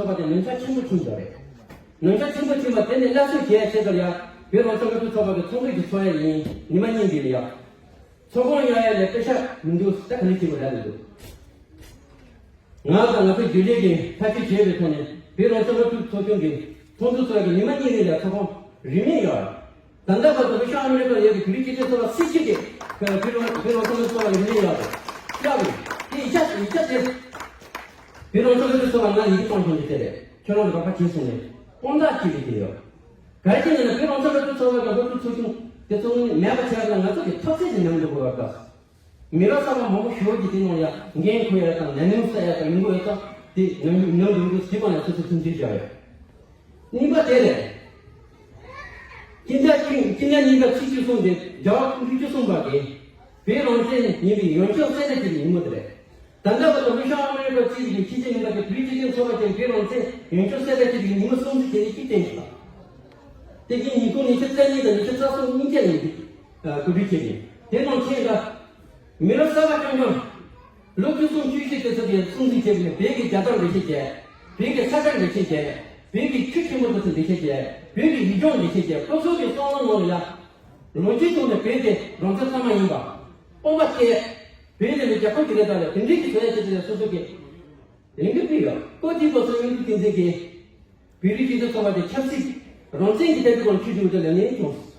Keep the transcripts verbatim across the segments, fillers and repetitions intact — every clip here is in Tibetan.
ཚོགས་པ་དེ་ཉམས་ཆག་ཆེན་པོ་ཕྱིན་པ་རེད། ཉམས་ཆག་ཆེན་པོ་ཕྱིན་པ་དེ་ནས་སླར་གསོ་བྱེད་ཡ་ཆེད་དུ་ཡ་བོད་རང་སྐྱོང་སློབ་ཕྲུག་ཚོགས་པ་གི་ཚོགས་འདུ་ཞིག་ཚོགས་ཡ་ཡིན། ཉི་མ་གཉིས་འདི་ལ་ཡ། ཚོགས་ཁང་གཡར་ཡ་ལ་པེ་ཤ་མི་འདུག་ད་ག་ནས་བྱེད་དགོས་ར་མི་འདུག་ང་དང་ང་ཚོ་རྒྱུན་ལས་ཀྱིས་ཐག་གཅོད་བྱས་པའི་ཐོག་ནས་བོད་རང་སྐྱོང་སློབ་ཕྲུག་ཚོགས་ཆུང་གི་ཚོགས་འདུ་ཚོགས་ཡ་གི་ཉི་མ་གཉིས་རིང་ལ་ཚོགས་ཁང་རིན་མེད་གཡར། ད་ལྟ་བར་དུ་རུ་ཤོག་ཨ་མི་རི་ཀར་ཡོད་པའི་བོད་རིགས་སྤྱི་མཐུན་ཚོགས་པ་སུ་གཅིག་གིས་བོད་རང་བོད་རང་སྐྱོང་ཚོགས་པ་ལ་རིན་མེད་གཡར་དང་གཡར་དགོས། དེ་ཡིག་ཆ་ཡིག་ཆ་དེ་བོད་རང་སྐྱོང་ཚོགས་པ་ལ་ང་ཡི་གེ་བཏང་བྱུང་རྒྱུ་དེ་རེད། ཁྱོད་རང་གིས་རོགས་པ་བྱས་སོང་ནས་དཔང་རྟགས་ཅིག་རེད་དེ་ཡོད། ག་རེ་བྱས་ན་ནི་བོད་རང་སྐྱོང་སློབ་ཕྲུག་ཚོགས་པ་དང་སློབ་ཕྲུག་ཚོགས་ཆུང་དེ་ཚོ་མེད་པ་བྱས་ན་ང་ཚོ་གི་འཐབ་རྩོད་དེ་ཉམས་འགྲོ་དགོས་པ་དང་། མི་རབས་གསར་པ་མང་པོ་ཞིག་གིས་དེ་ནང་ཡ་འགན་འཁུར་ཡ་དང་ལས་སྣེ་གསར་ཡ་དང་ཡོང་གི་ཡོད་ཙང་དེ་ཉམས་ཉམས་འགྲོ་གི་འདུག་ཟེར་བ་ལ་སོ་སོ་མཐུན་སྒྲིལ་བྱ་བས། གཉིས་པ་དེ་རེད། སྤྱི་ཟླ་བཅུ་སྤྱི་ཟླ་གཉིས་པ་ཚེས་བཅུ་གསུམ་སྟེ་རྒྱལ་བ་སྐུ་ཕྲེང་བཅུ་གསུམ་པ་གི་བོད་རང་བཙན་ཉིན་པའི་ཡོངས་ཁྱབ་གསལ་བསྒྲགས་ཀྱི་ཉིན་མོ་དེ་རེད། ད་ལྟ་བར་དུ་རུ་ཤོག་ཨ་མི་རི་ཀ་གཅིག་གི་ཕྱི་རྒྱལ་མི་སྣ་གི་བོད་སྤྱི་མཐུན་ཚོགས་པ་ཅན་བོད་རང་བཙན་ཡོངས་ཁྱབ་གསལ་བསྒྲགས་ཀྱི་ཉིན་མོ་སྲུང་བརྩི་བྱས་ནས་གཅིག་བསྟན་ཞིག་དང་། དེ་བཞིན་ཉིས་སྟོང་ཉི་ཤུ་རྩ་གཉིས་དང་ཉི་ཤུ་རྩ་གསུམ་གཉིས་ཀ་ནས་གོ་སྒྲིག་བྱས་ནས་དེ་དང་ཆེད་ལ། མི་རབས་གསར་པ་རྐྱང་རྐྱང་། ལོ་བཅུ་གསུམ་བཅུ་བཞི་དེ་ཚོ་གི་སྲུང་བརྩི་བྱས་པའི་བོད་ཀྱི་རྒྱལ་དར་འགྲེལ་བཤད་བྱས། བོད་ཀྱི་ས་ཆ་འགྲེལ་བཤད་བྱས། བོད་ཀྱི་ཆོས་ཆེན་པོ་དེ་ཚོ་འགྲེལ་བཤད་བྱས། བོད་ཀྱི་ཡུལ་ལྗོངས་འགྲེལ་བཤད་བྱས། སོ་སོ་གི་བསམ་བློ་ནང་ལ་ཡ། ལོ་རྒྱུས་ཐོག་ནས་བོད་དེ་རང་བཙན་གཙང་མ་ཡིན་པ། དཔོན་པོ་སྐད། བོད་དེ་ནི་རྒྱལ་ཁབ་ཀྱི་རེད་ད་ལ་དེ་འདྲའི་གི་བཟོ་ཡ་ཆེད་དུ་ཡ་སོ་སོ་གི་ལས་འགུལ་སྤེལ་ཡོད། ཀོ་ཐི་པོ་སོགས་ཡོང་དུས་དེ་འདྲའི་གི་བོད་རིགས་སྤྱི་མཐུན་ཚོགས་པ་དེ་ཆབ་སྲིད་རང་བཙན་གྱི་ཐད་དུ་ཀྱང་ཆོས་བརྒྱུད་དུ་ལས་ནས་བྱུང་།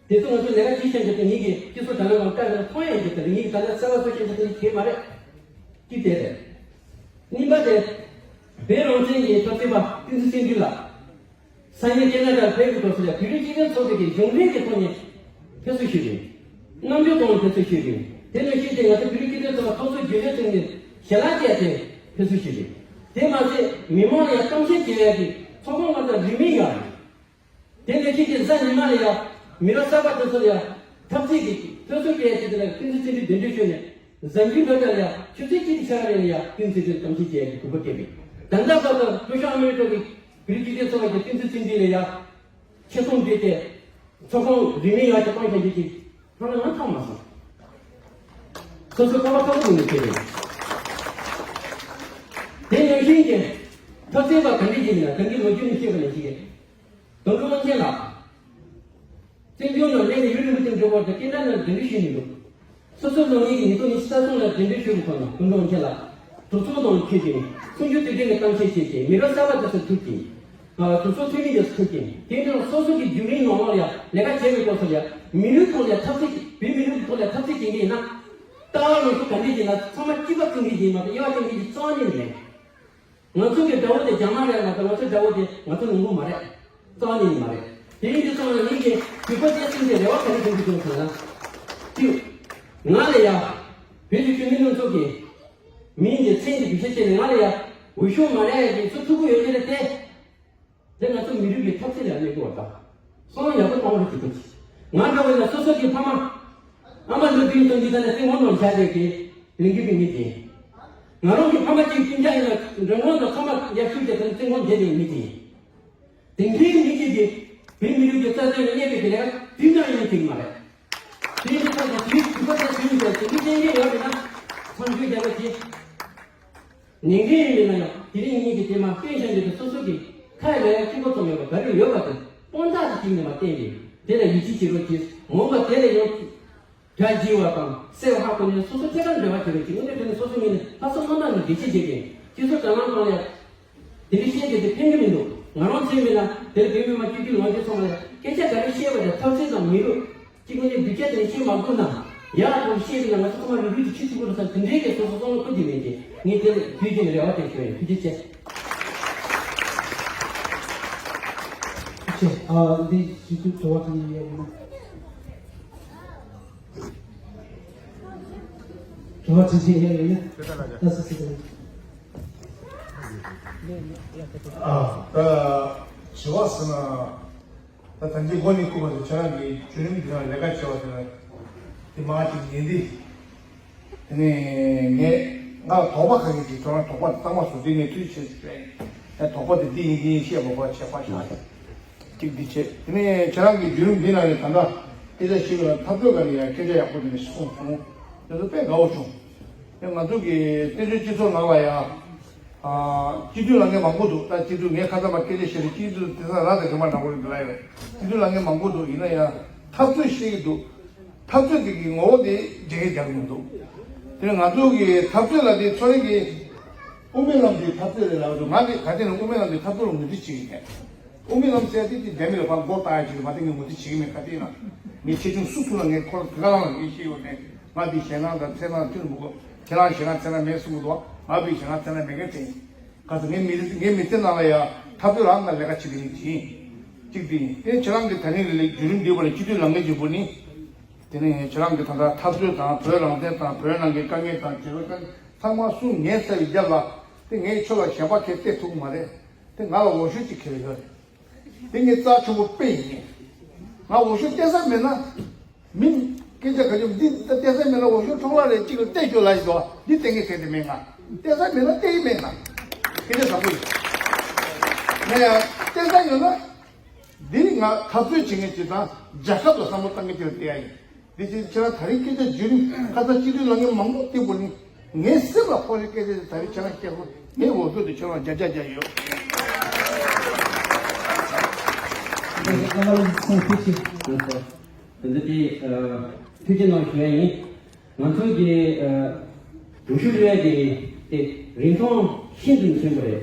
དེ་ཚོ་ང་ཚོ་ལས་ཀ་ཅི་བྱས་འདི་ཚོ་ངེད་ཀྱི་སྤྱི་ཚོགས་དྲ་ལམ་ནང་བཀྲ་ཤིས་མཐོང་ཡས་འདི་ཚོ་ངེད་ཀྱི་ད་ལྟ་གསར་པ་ཚོ་བྱས་འདི་ཚོ་ཁྱད་མ་རེད། གཅིག་དེ་རེད། གཉིས་པ་དེ། བོད་རང་བཙན་གྱི་འཐབ་རྩོད་པ་བསྟན་འཛིན་བསྟན་འཛིན་ལགས། སང་ཉིན་ཁེ་ན་ཌར་ཕེབས་ཀྱི་སྐབས་སུ་ལ་བོད་རིགས་སྤྱི་མཐུན་ཚོགས་པའི་གཞུང་འབྲེལ་གྱི་ཐོག་ནས་ཕེབས་བསུ་ཞུས་ཡོད། རྣམ་འགྱུར་ཐོག་ནས་ཕེབས་བསུ་ཞུས་ཡོད། དེ་ནང་བཞིན་དེ་ང་ཚོ་བོད་རིགས་སྤྱི་མཐུན་ཚོགས་པ་ཚོགས་གཙོ་རྒྱུན་ལས་ཚོགས་ནས་ཞལ་ལག་བཀལ་ཏེ་ཕེབས་བསུ་ཞུས་ཡོད། དེ་མ་ཟད་མི་མང་ལ་ཡང་གཏམ་བཤད་བྱེད་ཡག་གི་ཚོགས་ཁང་ང་ཚོ་རིན་མེད་ཡོད་རེད། དེ་ནས་ཁྱེད་ཀྱིས་གཟའ་ཉི་མ་ལ་ཡང་མི་རབས་གསར་པ་དེ་ཚོ་ལ་ཡང་འཐབ་རྩོད་ཀྱི་སློབ་གསོ་སྤྲད་ཡ་ཆེད་དུ་ལ་བསྟན་འཛིན་བསྟན་འཛིན་གདན་འདྲེན་ཞུས་ནས་གཟའ་འགུལ་ལོ་ལྟར་ལ་ཡང་ཆུ་ཚོད་གཅིག་གི་ཆ་ལ་ཡང་བསྟན་འཛིན་གདན་གཏམ་བཤད་བྱས་ཀྱི་གོ་སྐབས་སྤྲད་པས། ད་ལྟ་བར་དུ་ལྷོ་ཤར་ཨ་མི་རི་ཀ་གི་བོད་རིགས་སྤྱི་མཐུན་ཚོགས་པ་གི་བསྟན་འཛིན་བསྟན་འཛིན་ལ་ཡང་ཆེད་གཏོང་སྤྲད་དེ་ཚོགས་ཁང་རིན་མེད་ཡག་ཅིག་བཏང་བཞག་རྒྱུ་ཅིག་ཐང་ན་ང་ཐང་མ་སོང་། སོ་སོ་ཁ་བ་ཁ་བ་ཀུན་ནས་བྱས་རེད། དེ་ནང་བཞིན་གྱི་འཐབ་རྩོད་པ་ག་འདྲ་ཞིག་ཡིན་ན་ག་འདྲའི་ལོ་རྒྱུས་ནས་བཤད་པ་ནང་བཞིན་གྱི། དོན་གྲུབ་དབང་ཆེན་ལགས། བཙན་བྱོལ་ནང་སླེབས་ནས་ཡུན་རིང་པོ་ཅིག་འགྲོ་བར་དུ་སྐད་འདྲ་ནང་འདི་འདྲ་ཞུས་ནས་འདུག་སོ་སོ་ལོ་ངེད་ཀྱི་ཉིས་སྟོང་ཉི་ཤུ་རྩ་གསུམ་ལ་འདི་འདྲ་ཞུས་པའི་ཐོག་ནས་དོན་གྲུབ་དབང་ཆེན་ལགས། གྲོས་ཚོགས་ནང་ཁྱེད་ཀྱིས་གསུང་ཆོས་དུས་དྲན་གྱི་གཏམ་བཤད་བྱས་ཏེ་མི་རབས་གསར་པ་དེ་ཚོ་ཐུག་ཅིང་། གྲོས་ཚོགས་འཐུས་མི་དེ་ཚོ་ཐུག་ཅིང་། དེ་འདྲ་སོ་སོ་གི་བརྒྱུད་རིམ་ནང་ལོགས་ལ་ཡང་ལས་ཀ་བྱས་པའི་སྐབས་སུ་ཡང་མི་རིགས་ཐོག་ལ་འཐབ་རྩོད་ཀྱི་བོད་མི་རིགས་ཀྱི་ཐོག་ལ་འཐབ་རྩོད་བྱེད་མཁན་ཡིན་ན། ལྟ་བ་ལངས་ཕྱོགས་ག་འདྲས་ཡིན་ན་ཚང་མ་གཅིག་པ་བརྩི་མཁན་ཞིག་ཡིན་མ་གཏོགས་དབྱེ་བ་བྱེད་མཁན་ཞིག་རྩ་བ་ནས་མེད། ང་ཚོ་གི་དགྲ་བོ་དེ་རྒྱ་དམར་རེད་མ་གཏོགས་ང་ཚོའི་དགྲ་བོ་དེ་ང་ཚོ་ནང་ཁུལ་མ་རེད། རྩ་བ་ནས་མ་རེད། དེ་རིང་འདི་ཚོ་ལ་ངེད་ཀྱི་གུས་པ་བསྟན་སྲིད་ཀྱི་རེ་བ་ག་རེ་བྱུང་གི་བྱུང་ཟེར་ན། གཅིག་ང་ལ་ཡ། བོད་ཀྱི་གཞོན་ནུ་ལྷན་ཚོགས་ཀྱི་མིང་གི་མཚན་གྱི་གུས་ཞབས་བྱས་ནས་ང་ལ་ཡ། འོས་ཤོག་མ་རག་ཡ་གི་ཚོ་ཐུག་གི་ཡོད་ཀྱི་རེད་དེ། དེ་ང་ཚོ་མི་རིགས་ཀྱི་འཐབ་རྩོད་ལ་གནས་དགོས་པ་དང་། བསམ་བློ་ཡག་པོ་གཏོང་རོགས་བྱེད་དགོས། ང་འདྲ་བོ་ཡིན་ན་སོ་སོ་གི་ཕ་མ། ཨ་མ་ལོ་བདུན་ཙམ་གྱི་ད་ནས་བཙན་ཁང་ནང་བཞག་བསྡད་ཀྱི་ལས་འགུལ་སྤེལ་མཁན་དེ། ང་རང་གི་ཕ་མ་གཅིག་སྤུན་ཀྱག་ཡིན་ན་མགྲོན་ཁང་དང་ཚང་མ་ཡར་ཞུགས་བྱས་ད་ནས་བཙན་ཁང་བསྡད་བསྡད་མི་དེ་ཡིན། དེ་འདྲའི་མི་གཅིག་གིས་བོད་མི་རིགས་ཀྱི་རྩ་དོན་ལ་གནོད་པའི་གི་ལས་ཀ་དུས་ནམ་ཡང་བྱེད་ཀྱི་མ་རེད། དེ་ཡིན་དུས་ད་ནས་དུས་གུས་པ་དང་དུས་ཡིན་ཀྱང་དེ་འདྲའི་བསྟན་བཅོས་ཡོད་པས་ན་མཚམས་འཇོག་རྒྱག་པ་བྱེད། ཉན་མཁན་ཡིན་ན་ཡང་དེ་རིང་ངེད་ཀྱིས་དེ་མ་བསྟན་བཞག་འདི་དེ་སོ་སོ་གི་ཁ་ཡི་ལས་ཡ་གཅིག་པོ་ཙམ་ཡོད་པ་ག་རེ་ཡོད་པ་དེ་དཔང་རྟགས་ཀྱི་སྟེང་ནས་མ་བསྟན་པས་དེ་ལ་ཡིད་ཆེས་བྱེད་རོགས་གྱིས། མ་འོངས་པ་དེ་ལས་ཡང་དགྲ་བགྱིས་པ་དང་བསད་པ་ཧ་གོ་ནས་སོ་སོ་ཐད་ཀར་འབྲེལ་བ་བྱེད་རོགས་གྱིས། དངོས་གནས་དྲང་གནས་སོ་སོ་ངོས་ནས་ལྷག་བསམ་རྣམ་དག་ངང་འགྲེལ་བཤད་བྱེད་མཁན་སྤྱི་ཚོགས་དྲ་ལམ་སྟེང་ལ་ཡ། དེ་འདྲ་བཤད་རྒྱུ་དེ་ཕན་གྱི་མི་འདུག་ང་རང་ཚོའི་མི་ལ་དེར་བོད་མི་མང་སྤྱི་འཐུས་ལངས་རྒྱུ་ཚང་མ་ལ་སྐད་ཆ་ག་རེ་བཤད་པ་དང་འཐབ་རྩོད་དང་མི་རུ་གཅིག་ངོས་ནས་འདི་སྐད་དེ་བཤད་མ་དགོས་ན་ཡག་པོ་བཤད་པ་ན་ང་ཚོ་ཚང་མ་རུ་རུ་གྱི་ཁྱི་ཚུགས་པོ་རུ་ས་དེ་འདྲའི་གི་སོ་སོ་བསམ་བློ་འཁོར་གྱི་མེད་ཀྱི་ངས་དེ་ལ་དུས་རྒྱུན་རེ་བ་དེ་ཞུ་ཡིན། ཐུགས་རྗེ་ཆེ། ཆེ། ཨ་འདི་ཞུ་དུས་དྲི་བ་དྲི་ཡིན་ཡོད་མ། དྲི་བ་དྲི་ཡིན་ཡོད་ཡིན་ན་ད་སི་སི་དང་། ཨ་ད་དྲི་བ་ཟེར་ན། ད་ད་གིན་འགོ་ནས་བསྐུར་བ་དེ་ཁྱེད་རང་གིས་བརྒྱུད་རིམ་འདི་ནང་ལས་ཀ་བྱས་པ་དེ་ལ་དེ་མ་གཅིག་ཉན་དེ། དེ་ནས་ངས་ང་ལ་དོགས་པ་ག་གེ་ཅིག་ཁྱོད་རང་དོགས་པ་དེ་གཙང་མ་བཟོ། དེ་ངས་ཐུགས་རྗེ་ཆེ་ཞུ་ཡ་ཡིན། ཨ་དོགས་པ་དེ་འདི་ཡིན་འདི་ཡིན་བཤད་པ་པ་བྱས་པ་ཞག་གཅིག་འདི་བྱས། དེ་ནས་ཁྱེད་རང་གིས་བརྒྱུད་རིམ་འདི་ནང་ནས་ད་ལྟ་སྐད་ཆ་བཤད་པ་ལ་འཐབ་རྩོད་སྒང་ནས་ཡང་སྐད་ཆ་ཡག་པོ་དེ་འདྲ་ཞིག་གསུངས་སོང་། དེ་ཚོ་དཔེ་དགའ་བོ་བྱུང་། དེ་ང་ཚོ་གི་བཙན་བྱོལ་སྤྱི་ཚོགས་ནང་ལ་ཡང་། སྤྱི་འཐུས་ལ་ངས་མང་པོ་འདུག་ད་སྤྱི་འཐུས་ངས་ཁ་ཚ་མ་སྐད་ཆ་བཤད་ནས་སྤྱི་འཐུས་དེ་ཚ་ར་དང་རྒན་པ་འདྲ་པོ་ཡིན་ལ་ཡོད། སྤྱི་འཐུས་ལ་ངས་མང་པོ་འདུག་ཡིན་ན་ཡང་འཐབ་རྩོད་བཤད་ཀྱི་འདུག་འཐབ་རྩོད་དེ་གི་ངོ་བོ་དེ་འགྲེལ་བཤད་རྒྱག་གི་མི་འདུག་དེ་ནས་ང་ཚོ་གི་འཐབ་རྩོད་ལ་དེ་ཚོ་རིང་གི་དབུ་མའི་ལམ་དེ་འཐབ་རྩོད་རེད་ལབ་འདུག་ང་གི་ག་དེ་ནས་དབུ་མའི་ལམ་དེ་འཐབ་རྩོད་ལ་ངོས་འཛིན་བྱེད་ཀྱི་མེད། དབུ་མའི་ལམ་ཟེར་དེ་དེ་འདྲ་མི་ལ་ཕར་མགོ་བཏགས་ཡ་ཅིག་རེད་མ་གཏོགས་ངས་ངོས་འཛིན་བྱེད་ཀྱི་མེད། ག་དེ་ཡིན་ན་ངས་ཆེ་ཆུང་སུ་སུ་ལ་ངས་ཁོ་རང་དེ་ག་རང་ལ་ངས་བཤད་ཡོད་མེད། ང་དེ་ཞེད་སྣང་དང་འཚེར་སྣང་ཐོན་མི་དགོས། ཁྱེད་རང་ཞེད་སྣང་འཚེར་སྣང་མེད་གསུང་གི་འདུག་ང་དེ་ཞེད་སྣང་འཚེར་སྣང་མེད་མཁན་དེ་ཡིན། ག་ཚོད་ངའི་མི་ངའི་མི་ཚེ་ནང་ལ་ཡང་འཐབ་རྩོད་རང་དང་ལས་ཀ་བྱེད་པ་ཡིན་དེ་ཡིན། གཅིག་དེ་ཡིན། དེ་ཁྱེད་རང་གི་ད་རིང་ལས་བརྒྱུད་རིམ་འདིའི་བར་ལ་སྤྱི་འཐུས་ལངས་མཁན་གཅིག་པུ་ནི། དེ་ནས་ཁྱེད་རང་གི་ད་ལྟ་འཐབ་རྩོད་དང་བོད་རང་བཙན་དང་བོད་ནང་གི་དཀའ་ངལ་དང་བྱེད་རོགས་དཀའ་ངལ་ཚང་མ་གསུང་ཉན་ཚར་བའི་རྒྱབ་ལ་དེ་ངས་ཁྱོད་ལ་ཞལ་པར་ཁས་སྟེར་ཐུབ་ཀྱི་མ་རེད། དེ་ང་ལ་འོས་ཤོག་ཅིག་ཁྱེར་ཡོད་རེད། དེ་ངས་རྩ་ཆེན་པོ་དཔེ་ཡིན། ང་འོས་ཤོག་སྟེར་ས་མེད་ན། མིན། སྐད་ཆ་ག་ཚོད་འདི་ལྟ་སྟེར་ས་མེད་ན་འོས་ཤོག་འཕྲོ་བརླག་རེད་གཅིག་ལ་སྟེར་རྒྱུ་ལ་ཡིན་དོ། འདི་སྟེར་མཁན་གལ་ཏེ་མེད་ང་། སྟེར་ས་མེད་ན་སྟེར་གི་མེད་ང་། སྐད་ཆ་དྲང་པོ་ཡིན། ང་ཡང་སྟེར་ས་ཡོད་ན། འདི་ང་འཐབ་རྩོད་བྱེད་མཁན་ཅིག་དང་རྒྱལ་ཁབ་ལ་བསམ་བློ་བཏང་མཁན་ཅིག་ལ་སྟེར་ཡ་ཡིན། འདི་ཕྱིར་ཁྱེད་རང་ད་རིང་སྐད་ཆ་བརྒྱུད་རིམ་ཁ་ཚ་སྤྱི་འཐུས་ལ་ངས་མང་པོ་བསྟན་པོ་ནི། ངའི་སེམས་ལ་ཕོག་པའི་སྐད་ཆ་དེ་ད་རིང་ཁྱེད་རང་བཤད་ཁོ་ངའི་འོས་བསྡུ་དེ་ཁྱེད་རང་བརྒྱ་ཆ་བརྒྱ་ཡོད། ད་ལྟ་དེ་ཐུགས་རྗེ་གནང་ཞུ་ཡ་ཡིན། ང་ཚོ་གི་འོས་ཤོག་ལུས་ཡ་དེ་དེ་རིན་ཐང་ཤིན་ཏུ་ཆེན་པོ་རེད།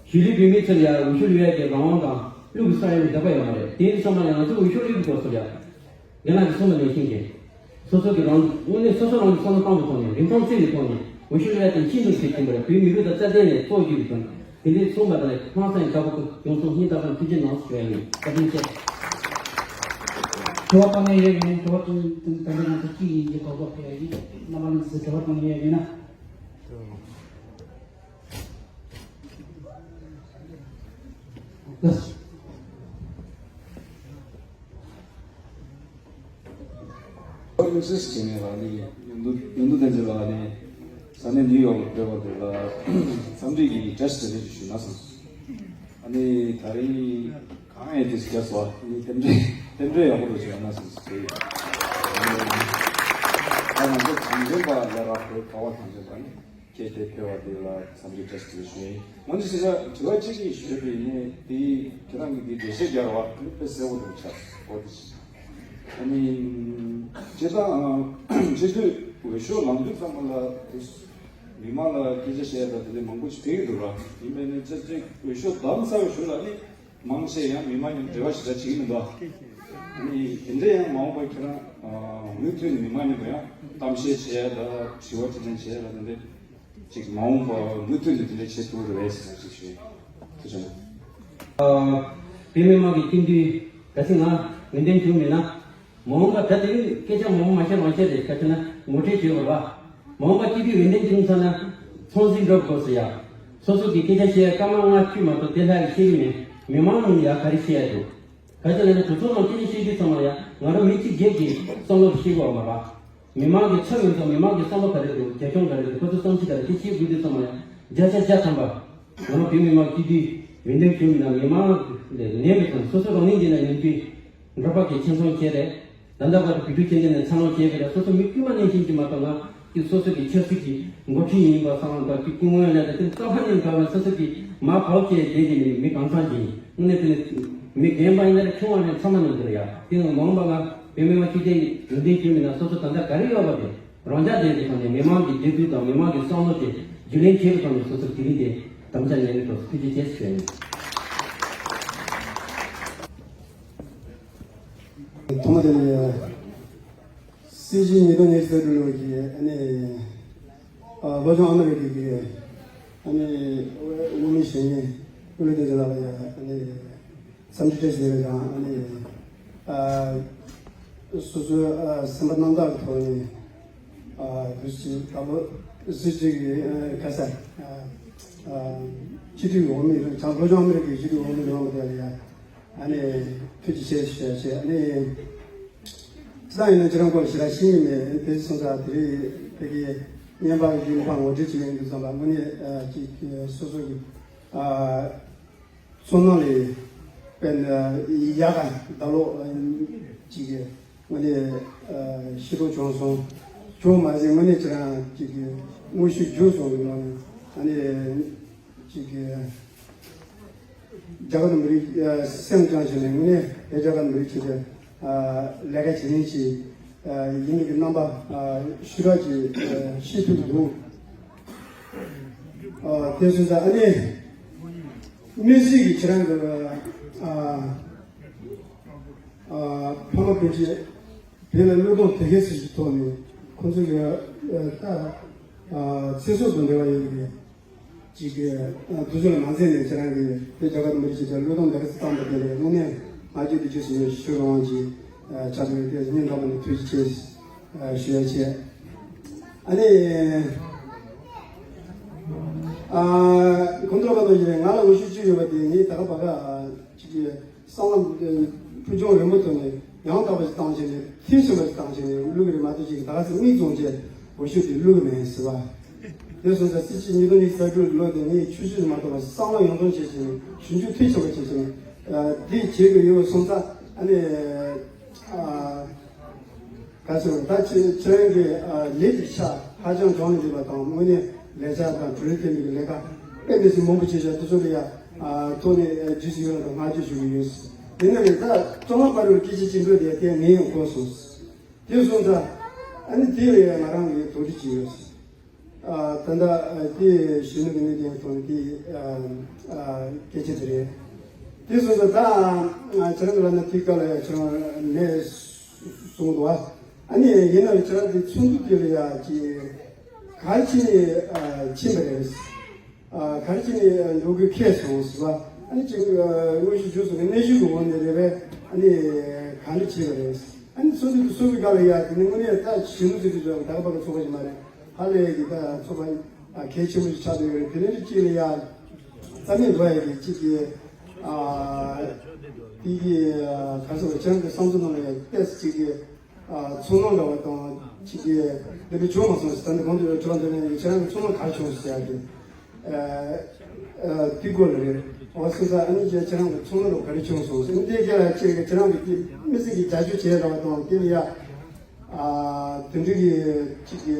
གཞིས་ལུས་བོད་མི་ཚོར་ཡ་འོས་ཤོག་ལུས་ཡ་གི་རང་དབང་དང་ལུགས་ཀྱི་ས་ཡོམ་འདོད་པ་ཡོད་མ་རེད། དེ་ཡིན་ཙང་མ་ཡང་ང་ཚོ་འོས་ཤོག་ལུས་དགོས་སོ་ཡ། རྒན་ལགས་ཀྱིས་གསུངས་པ་ནང་བཞིན་གྱི། སོ་སོ་གི་རང་དངོས་གནས་སོ་སོ་རང་གི་བསམ་བློ་བཏང་བའི་ཐོག་ནས་རིན་ཐང་བརྩི་བའི་ཐོག་ནས་འོས་ཤོག་ལུས་ཡ་དེ་ཤིན་ཏུ་གལ་ཆེན་པོ་རེད། བོད་མི་རིགས་དང་རྩ་དོན་ནས་གཙོ་བོ་གྱུར་པའི་ཐོག་ནས་དེ་འདྲའི་གསུངས་པ་དང་ལྷག་བསམ་ཡིན་དགའ་པོ་ཡོང་སོང་སྙིང་ཐག་པ་ནས་ཐུགས་རྗེ་གནང་ཞུ་ཡ་ཡིན། བཀའ་དྲིན་ཆེ། དྲི་བ་བཏང་ཡས་ཡོད་མེད། དྲི་བ་བཏང་དུས་ད་ལྟ་ང་ཚོ་གཅིག་ཡིན་གྱི་དོགས་པ་ཕེབས་ཡ་ཡིན། རྣམ་པ་ལྷན་རྒྱས་དྲི་བ་བཏང་ཡས་ཡོད་ན། ལགས། དམིགས་བསལ་གྱི་ངས་ལགས་ནི་ཡོན་ཏན་ཡོན་ཏན་ལྡན་ཚེ་ལགས་ནི་ས་གནས་ནིའུ་ཡོག་ལ་ཕེབས་པ་དེ་ལ་འཚམས་འདྲི་གི་བཀྲ་ཤིས་བདེ་ལེགས་ཞུ་ན་བསམ་སོང་། ཨ་ནི་ད་རིང་གང་ཡིན་དེ་སྐྱབས་སུ་ཨ་ནི་རྟེན་འབྲེལ་རྟེན་འབྲེལ་ཡག་པོ་འགྲོ་བྱུང་ན་བསམ་སོང་། ད་ང་ཚོ་གངས་ཅན་པ་ལས་ར་བོད་ཁ་བ་གངས་ཅན་པ་ནི། ཁྱེད་དེ་ཕེབས་པ་དེ་ལ་འཚམས་འདྲི་བཀྲ་ཤིས་བདེ་ལེགས་ཞུ་ཡིན། འོན་ཏེ་ཟེར་ན་དྲི་བ་གཅིག་གིས་ཞུས་པ་ཡིན་ནའི་དེ་ཁྱེད་རང་གིས་དེ་འགྲེལ་བཤད་རྒྱག་རོགས་དཔེ་གསལ་པོ་འདུག་ཆགས་འོ་དེ་ཞིག་ཨ་ནི་སྤྱིར་བཏང་སྤྱི་འཐུས་འོས་ཤོག་ལངས་དུས་ཙམ་པ་ལ་དེ་མི་མང་ལ་སྐད་ཆ་བཤད་ཡ་དང་དེ་འདྲ་མང་པོ་ཞིག་ཕེབས་ཀྱི་འདུག་ར། ཡིན་པས་ནི་སྤྱིར་བཏང་འོས་ཤོག་བདམས་ཚར་བའི་གཞུག་ལ་ནི། མང་ཆེ་ཡང་མི་མང་མཉམ་འབྲེལ་བ་ཞེ་དྲག་བྱེད་ཀྱི་མི་འདུག་ཨ་ནི་དེ་འདྲ་ཡང་མ་འོངས་པར་ཁྱེད་རང་མུ་མཐུད་ནས་མི་མང་མཉམ་དུ་ཡང་གཏམ་བཤད་བྱེད་ཡ་ལ་དྲི་བ་དྲིས་ལན་བྱེད་ཡ་ལ་དེ་འདྲ་ཅིག་མ་འོངས་པར་མུ་མཐུད་ནས་དེ་འདྲ་བྱེད་ཐུབ་རེད་ཟེར་ཅིག་ཞུ། ཐུགས་རྗེ་གནང་། བོད་མི་མང་གི་སྤྱི་འཐུས་ག་ཚོད་ང་འོས་འདེམས་བྱུང་མེད་ན། མ་འོངས་པ་ད་དེ་རིང་སྐད་ཆ་མང་པོ་མ་བཤད་རང་བཤད་རེད། ག་ཚོད་ན་ངོ་སྤྲོད་བྱེད་དགོས་པ། མ་འོངས་པ་སྐྱིད་སྡུག་འོས་འདེམས་བྱུང་ཚར་ན་ཚང་འཛིན་འགྲོ་དགོས་སོ་ཡ། སོ་སོ་གི་སྐད་ཆ་བཤད་ཡ་སྐར་མ་ལྔ་བཅུ་མ་གཏོགས་དེ་ལྷག་གི་བཤད་ཀྱི་མེད། མི་མང་ཡ་ག་རེ་བཤད་ཡ་འདུག་ག་ཚོད་ལབ་ན་གྲོས་ཚོགས་ནང་སྐད་ཆ་བཤད་དུས་ཙམ་ལ་ཡ་ང་རང་མི་གཅིག་སྒེར་གྱི་བསམ་བློ་བཤད་དགོས་པ་མ་རེད། མི་མང་གི་ཚབ་ཡིན་ཙང་མི་མང་གི་བསམ་བློ་ག་རེ་འདུག་རྒྱབ་ལྗོངས་ག་རེ་འདུག་ཁོ་ཚོ་བསམ་ཚུལ་ག་རེ་དེ་བཤད་དགོས་དུས་ཙམ་ལ་ཡ་བརྒྱ་ཆ་བརྒྱ་ཐམ་པ། ང་རང་བོད་མི་མང་སྤྱི་འཐུས་འོས་འདེམས་བྱུང་མིན་ན་མི་མང་ལས་ནས་མི་ཚང་སོ་སོ་རང་ཉིད་ཀྱི་ནང་ཡོང་དུས་འབྲོག་པ་གི་ཁྱིམ་ཚང་བྱས་རེད། ད་ལྟ་བར་དུ་བོད་ཕྲུག་ཁྱིམ་སྡེ་ནས་འཚར་ལོངས་བྱས་པའི་ར་སོ་སོ་མི་དཀྱུས་མ་ནང་བཞིན་གྱི་མ་གཏོགས་ང་གི་སོ་སོ་གི་ཆབ་སྲིད་ཀྱི་འགོ་ཁྲིད་ཡིན་པ་སང་ད་ཀྱི་སྐུ་ངོ་ལས་ད་དེ་རྩ་བ་ནས་འགལ་བ་སོ་སོ་གི་མ་བབ་བྱས་བསྡད་ཀྱི་མི་མི་གང་ཚང་གི་དངོས་གནས་དེ་ནི་མི་རྒན་པ་ཡིན་ན་རེད་ཆུང་བ་ནས་ཚང་མ་ནང་འདིར་ཡ་དེ་ནང་མ་འོངས་པ་ང་བོད་མི་མང་སྤྱི་འཐུས་འོས་འདེམས་བྱུང་མིན་ན་སོ་སོ་ད་ལྟ་ག་རེ་ཡོད་པ་དེ་རང་རྒྱ་ལྡན་གྱི་ཐོག་ནས་མི་མང་གི་བདེ་སྡུག་དང་མི་མང་གི་བསམ་བློ་དེ་རྒྱུས་ལོན་བྱེད་པའི་ཐོག་ནས་སོ་སོ་དེ་རིང་དེ་དམ་བཅའ་ཉན་ནས་འགྲོ་ཐུགས་རྗེ་ཆེ་ཞུ་ཡ་ཡིན། ཐོག་མ་དེ་ནས་སྲིད་སྤྱི་ཉིས་སྟོང་ཉི་ཤུ་རྩ་དྲུག་ལོ་གི་ཨ་ནི་ཨ་ལྷོ་བྱང་ཨ་མི་རི་ཀའི་གི་ཨ་ནི་དབུ་མའི་བཤེས་གཉེན་ཀུན་ལེགས་བསྟན་འཛིན་ལགས་ལ་ཡ་ཨ་ནི་འཚམས་འདྲི་བཀྲ་ཤིས་བདེ་ལེགས་དང་ཨ་ནི་ཨ་སོ་སོའི་ཨ་སེམས་པ་རྣམ་དག་གི་ཐོག་ནས་ཨ་དུས་ཅི་ད་ལོ་སྲིད་སྤྱི་གི་ཨ་ག་ས་ཨ་ཨ་སྤྱི་འཐུས་འོག་མི་རེད། བྱང་ལྷོ་བྱང་ཨ་མི་རི་ཀའི་སྤྱི་འཐུས་འོག་མི་རེད་བ་དེ་ལ་ཡ། ཨ་ནི་ཐུགས་རྗེ་ཆེ་ཞུ་ཡ་བྱས། ཨ་ནི་ཅི་ལྟར་ཡིན་ན་ཁྱེད་རང་སྐོར་ཞེ་དྲག་ཤེས་ཀྱི་མེད། དེ་སོང་ཙང་དེ་རིང་ཕ་གི་བརྙན་པར་གྱི་ཕར་ངོ་སྤྲོད་བྱེད་ཡོང་དུས་ཙམ་པ་དངོས་གནས་ཨ་ཅིག་སོ་སོ་གི་ཨ་ཚོར་སྣང་ལས་དཔེ་ཡག་ག་ད་ལོ་ཅིག་དངོས་གནས་ཨ་ཤེས་རྟོགས་བྱུང་སོང་། བྱུང་མ་ཟད་དངོས་གནས་ཁྱེད་རང་ཅིག་དངོས་ཤུགས་བརྒྱུད་སོང་གི་ནང་ནས་ཨ་ནི། ཅིག་གི་རྒྱ་གར་མི་རིགས་ཨ་སེམས་བཅངས་བྱས་ནས་དངོས་གནས་དེ་རྒྱ་གར་མི་རིགས་ཅིག་གི་ཨ་ལས་ཀ་བྱེད་མཁན་ཅིག་ཨ་ཡིན་པའི་གི་རྣམ་པ་ཨ་ཞེ་དྲག་ཅིག་ཨ་ཤེས་ཐུབ་ཀྱི་འདུག་ཨ་དེ་སོང་ཙང་ཨ་ནི་དམིགས་བསལ་གྱི་ཁྱེད་རང་གི་ཨ་ཨ་ཕ་མ་སྤུན་མཆེད་དེ་ལ་བློས་གཏོང་དེ་གའི་སྲིད་ཀྱི་ཐོག་ནས་ཁོང་ཚོ་གི་ཨ་ད་ཨ་ཚེ་སྲོག་དང་འབྲེལ་བ་ཡོད་པའི་ཅིག་གི་ཨ་དུས་ཚོད་ལ་མ་འཛེམས་ནས་ཁྱེད་རང་གི་དེ་རྒྱ་གར་མི་རིགས་ཀྱི་བློས་གཏོང་འདི་ག་ཚོད་བཏང་པ་དེ་ལ་དངོས་གནས་ང་ཚོས་དེ་རྗེས་སུ་ཡང་ཞུ་རོགས་གནང་ཅིག་ཨ་ཆ་དེ་དེ་སྙིང་ཐག་པ་ནས་ཐུགས་རྗེ་ཆེ་ཨ་ཞུ་ཡ་བྱས། ཨ་ནི་ཨ་གོང་དུ་ལབ་པ་བཞིན་ང་ལ་འོས་ཤོག་གཅིག་ཡོད་པ་དེ་ངས་ད་ག་བ་ག་ཅིག་གི་བསམ་བློ་ཕུགས་རྒྱང་རིང་པོ་བཏོན་ནས་ཡང་དག་པ་ཞིག་བཏང་བྱས་ནས་མཐིལ་ཕྱིན་པ་ཞིག་བཏང་བྱས་ནས་བླུག་གི་རེད་མ་གཏོགས་ཅིག་ད་ག་ཚོད་མིག་བཙུམས་བྱས་འོས་ཤོག་དེ་བླུག་གི་མེད་ཟེར་བ། དེ་སོང་ཙང་སྲིད་སྤྱི་ཉིས་སྟོང་ཉི་ཤུ་རྩ་དྲུག་ལོ་དེ་ངས་ཆུད་ཟོས་མ་གཏོགས་པ་བསམ་བློ་ཡོངས་བཏོན་བྱས་བྱས་ནས་ཞིབ་འཇུག་མཐིལ་ཕྱིན་པ་བྱས་བྱས་ནས་འདི་བྱེད་དགོས་ཡོད་སོང་ཙང་ཨ་ནི་ག་ཚོད་ད་ཁྱེད་ཁྱེད་རང་གི་ལས་ཀྱི་ཆ་ཧ་ཅང་གྲོང་ནས་འདུག་པ་དང་དངོས་གནས་ལས་འཆར་དང་གྲུབ་འབྲས་བསྟན་པའི་ལས་ཀ་དཔེ་མི་སྲིད་མང་པོ་བྱས་བྱས་དེ་ཚོ་ལ་ཡ་ཐོག་ནས་རྗེས་སུ་ཡི་རང་དང་བསྔགས་བརྗོད་ཞུ་གི་ཡོད། དེ་ནས་ད་ཀྲོང་ལ་པ་རུ་སྐད་ཆ་གཅིག་འགྲོ་དེ་དེ་ངས་ཡང་གོ་སོང་། དེ་སོང་ཙང་ཨ་ནི་དེ་ལ་ཡ་ང་རང་གིས་དོགས་འདྲི་བྱས་ཡོད། ད་ལྟ་དེ་གཞོན་ནུ་གི་གནས་དེ་ཐོག་ནས་དེ་སྐད་ཆ་དེ་རེད། དེ་སོང་ཙང་ད་ཁྱེད་རང་གི་ལབ་ན་དེའི་སྐབས་ལ་ཡ་ཁྱེད་རང་མེད་གསུངས་འདུག་ཨ་ནི་ཡིན་ན་ཁྱེད་རང་དེ་ཚོགས་འདུ་དེ་ལ་ཡ་ཅིག་ག་རེ་བྱས་ནས་ཕྱིན་པ་རེད། ག་རེ་བྱས་ནས་འགྲོ་དགོས་ཁེལ་སོང་ཟེར་བ། ཨ་ནི་ཅིག་དངོས་གཞི་བྱུང་སོང་ནས་གནས་གཞི་གི་འོག་ནས་རེད་པས། ཨ་ནི་ག་འདྲ་བྱས་པ་རེད། ཨ་ནི་ཚོགས་འདུ་དེ་ཚོགས་པའི་སྐབས་ལ་ཡ་དེ་ནི་དངོས་གནས་ད་གཞོན་ནུ་ཚོ་གི་ཚོགས་ད་ག་པ་གི་ཚོགས་པ་ཞིག་མ་རེད། ཧ་ལས་ཀྱི་ད་ཚོགས་པ་གལ་ཆེན་པོ་ཞིག་ཆགས་བསྡད་ཡོད་རེད། དེ་རིང་གཅིག་ལ་ཡ་རྩ་མེད་འགྲོ་ཡ་གི་གཅིག་གི་དེ་གི་ག་ཚོད་ཁྱེད་རང་གི་བསམ་ཚུལ་ནང་ལ་ཡ་ཏོག་ཙམ་གཅིག་གི་ཚོར་སྣང་འདྲ་བ་དང་གཅིག་གི་འདི་འདྲ་བྱུང་མ་སོང་ཟེར། ད་འདི་གོང་དུ་ཡོད་དྲི་བ་འདི་ནས་ཁྱེད་རང་གི་ཚོར་སྣང་ག་རེ་བྱུང་ཟེར་ཡ་གི་དེའི་སྐོར་ལ་རེད། འོ་སོང་ཙང་ཨ་ནི་ཁྱེད་རང་གི་ཚོར་སྣང་འདྲ་བ་ག་རེ་བྱུང་སོང་ཟེར། འདི་རྒྱ་ལ་ཁྱེད་ཀྱི་ཁྱེད་རང་གི་དེ་མི་སེར་གྱི་རྒྱབ་སྐྱོར་བྱས་འདྲ་བ་དང་དེ་ལ་ཡ། དེ་འདྲ་གི་གཅིག་གི་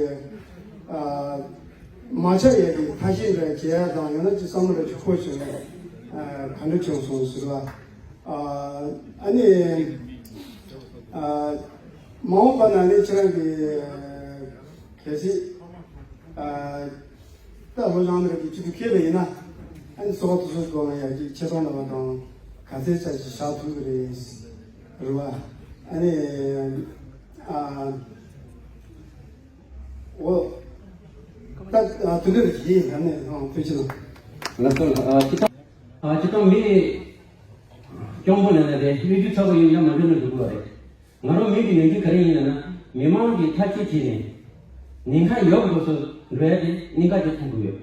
མ་ཆགས་ཡས་ཀྱི་ཐབས་ཤེས་འདྲ་བྱས་དང་ཡང་ན་ཅིག་བསམ་བློ་འདྲ་ཅིག་འཁོར་བྱུང་ནས་ག་འདྲ་བྱུང་སོང་ཟེར་བ། ཨ་ནི་མ་འོངས་པ་ན་ནི་ཁྱེད་རང་གི་གལ་སྲིད་ད་ལོ་བྱང་འདྲ་གི་གཅིག་ཏུ་འཁེལ་བ་ཡིན་ན་ཨ་ནི་སོ་པ་དེ་ཚོའི་སྐོར་ལ་ཡང་ཅིག་ཆེ་མཐོང་འདྲ་བ་དང་ག་ཚད་ཆ་ཞིག་བཞག་ཐུབ་ཀྱི་རེད་རེད་བ། ཨ་ནི། ཨ། འོ། ད་ཨ་དེ་འདྲ་ཞིག་ཡིན་ཡང་ནས་ཨང་ཐུགས་རྗེ་གནང་། ལགས་སོ། ཨ་སྤྱི་བཏང་ཨ་སྤྱི་བཏང་མི་སྐྱོ་པོ་ནས་ནས་རེད། སྨིག་རྒྱུ་ཚ་པོ་ཡིན་ཡང་མ་འགྲོ་ན་འགྲོ་གི་བ་རེད། ང་རང་མི་གི་ནང་རྒྱུ་ག་རེ་ཡིན་ལབ་ན་མི་མང་གིས་ཐག་གཅོད་བྱས་ནས་ཉེན་ཁ་ཡོད་དགོས་སུ་འགྲོ་ཡ་དེ་གནད་འགག་ཅིག་མཐོང་གི་ཡོད།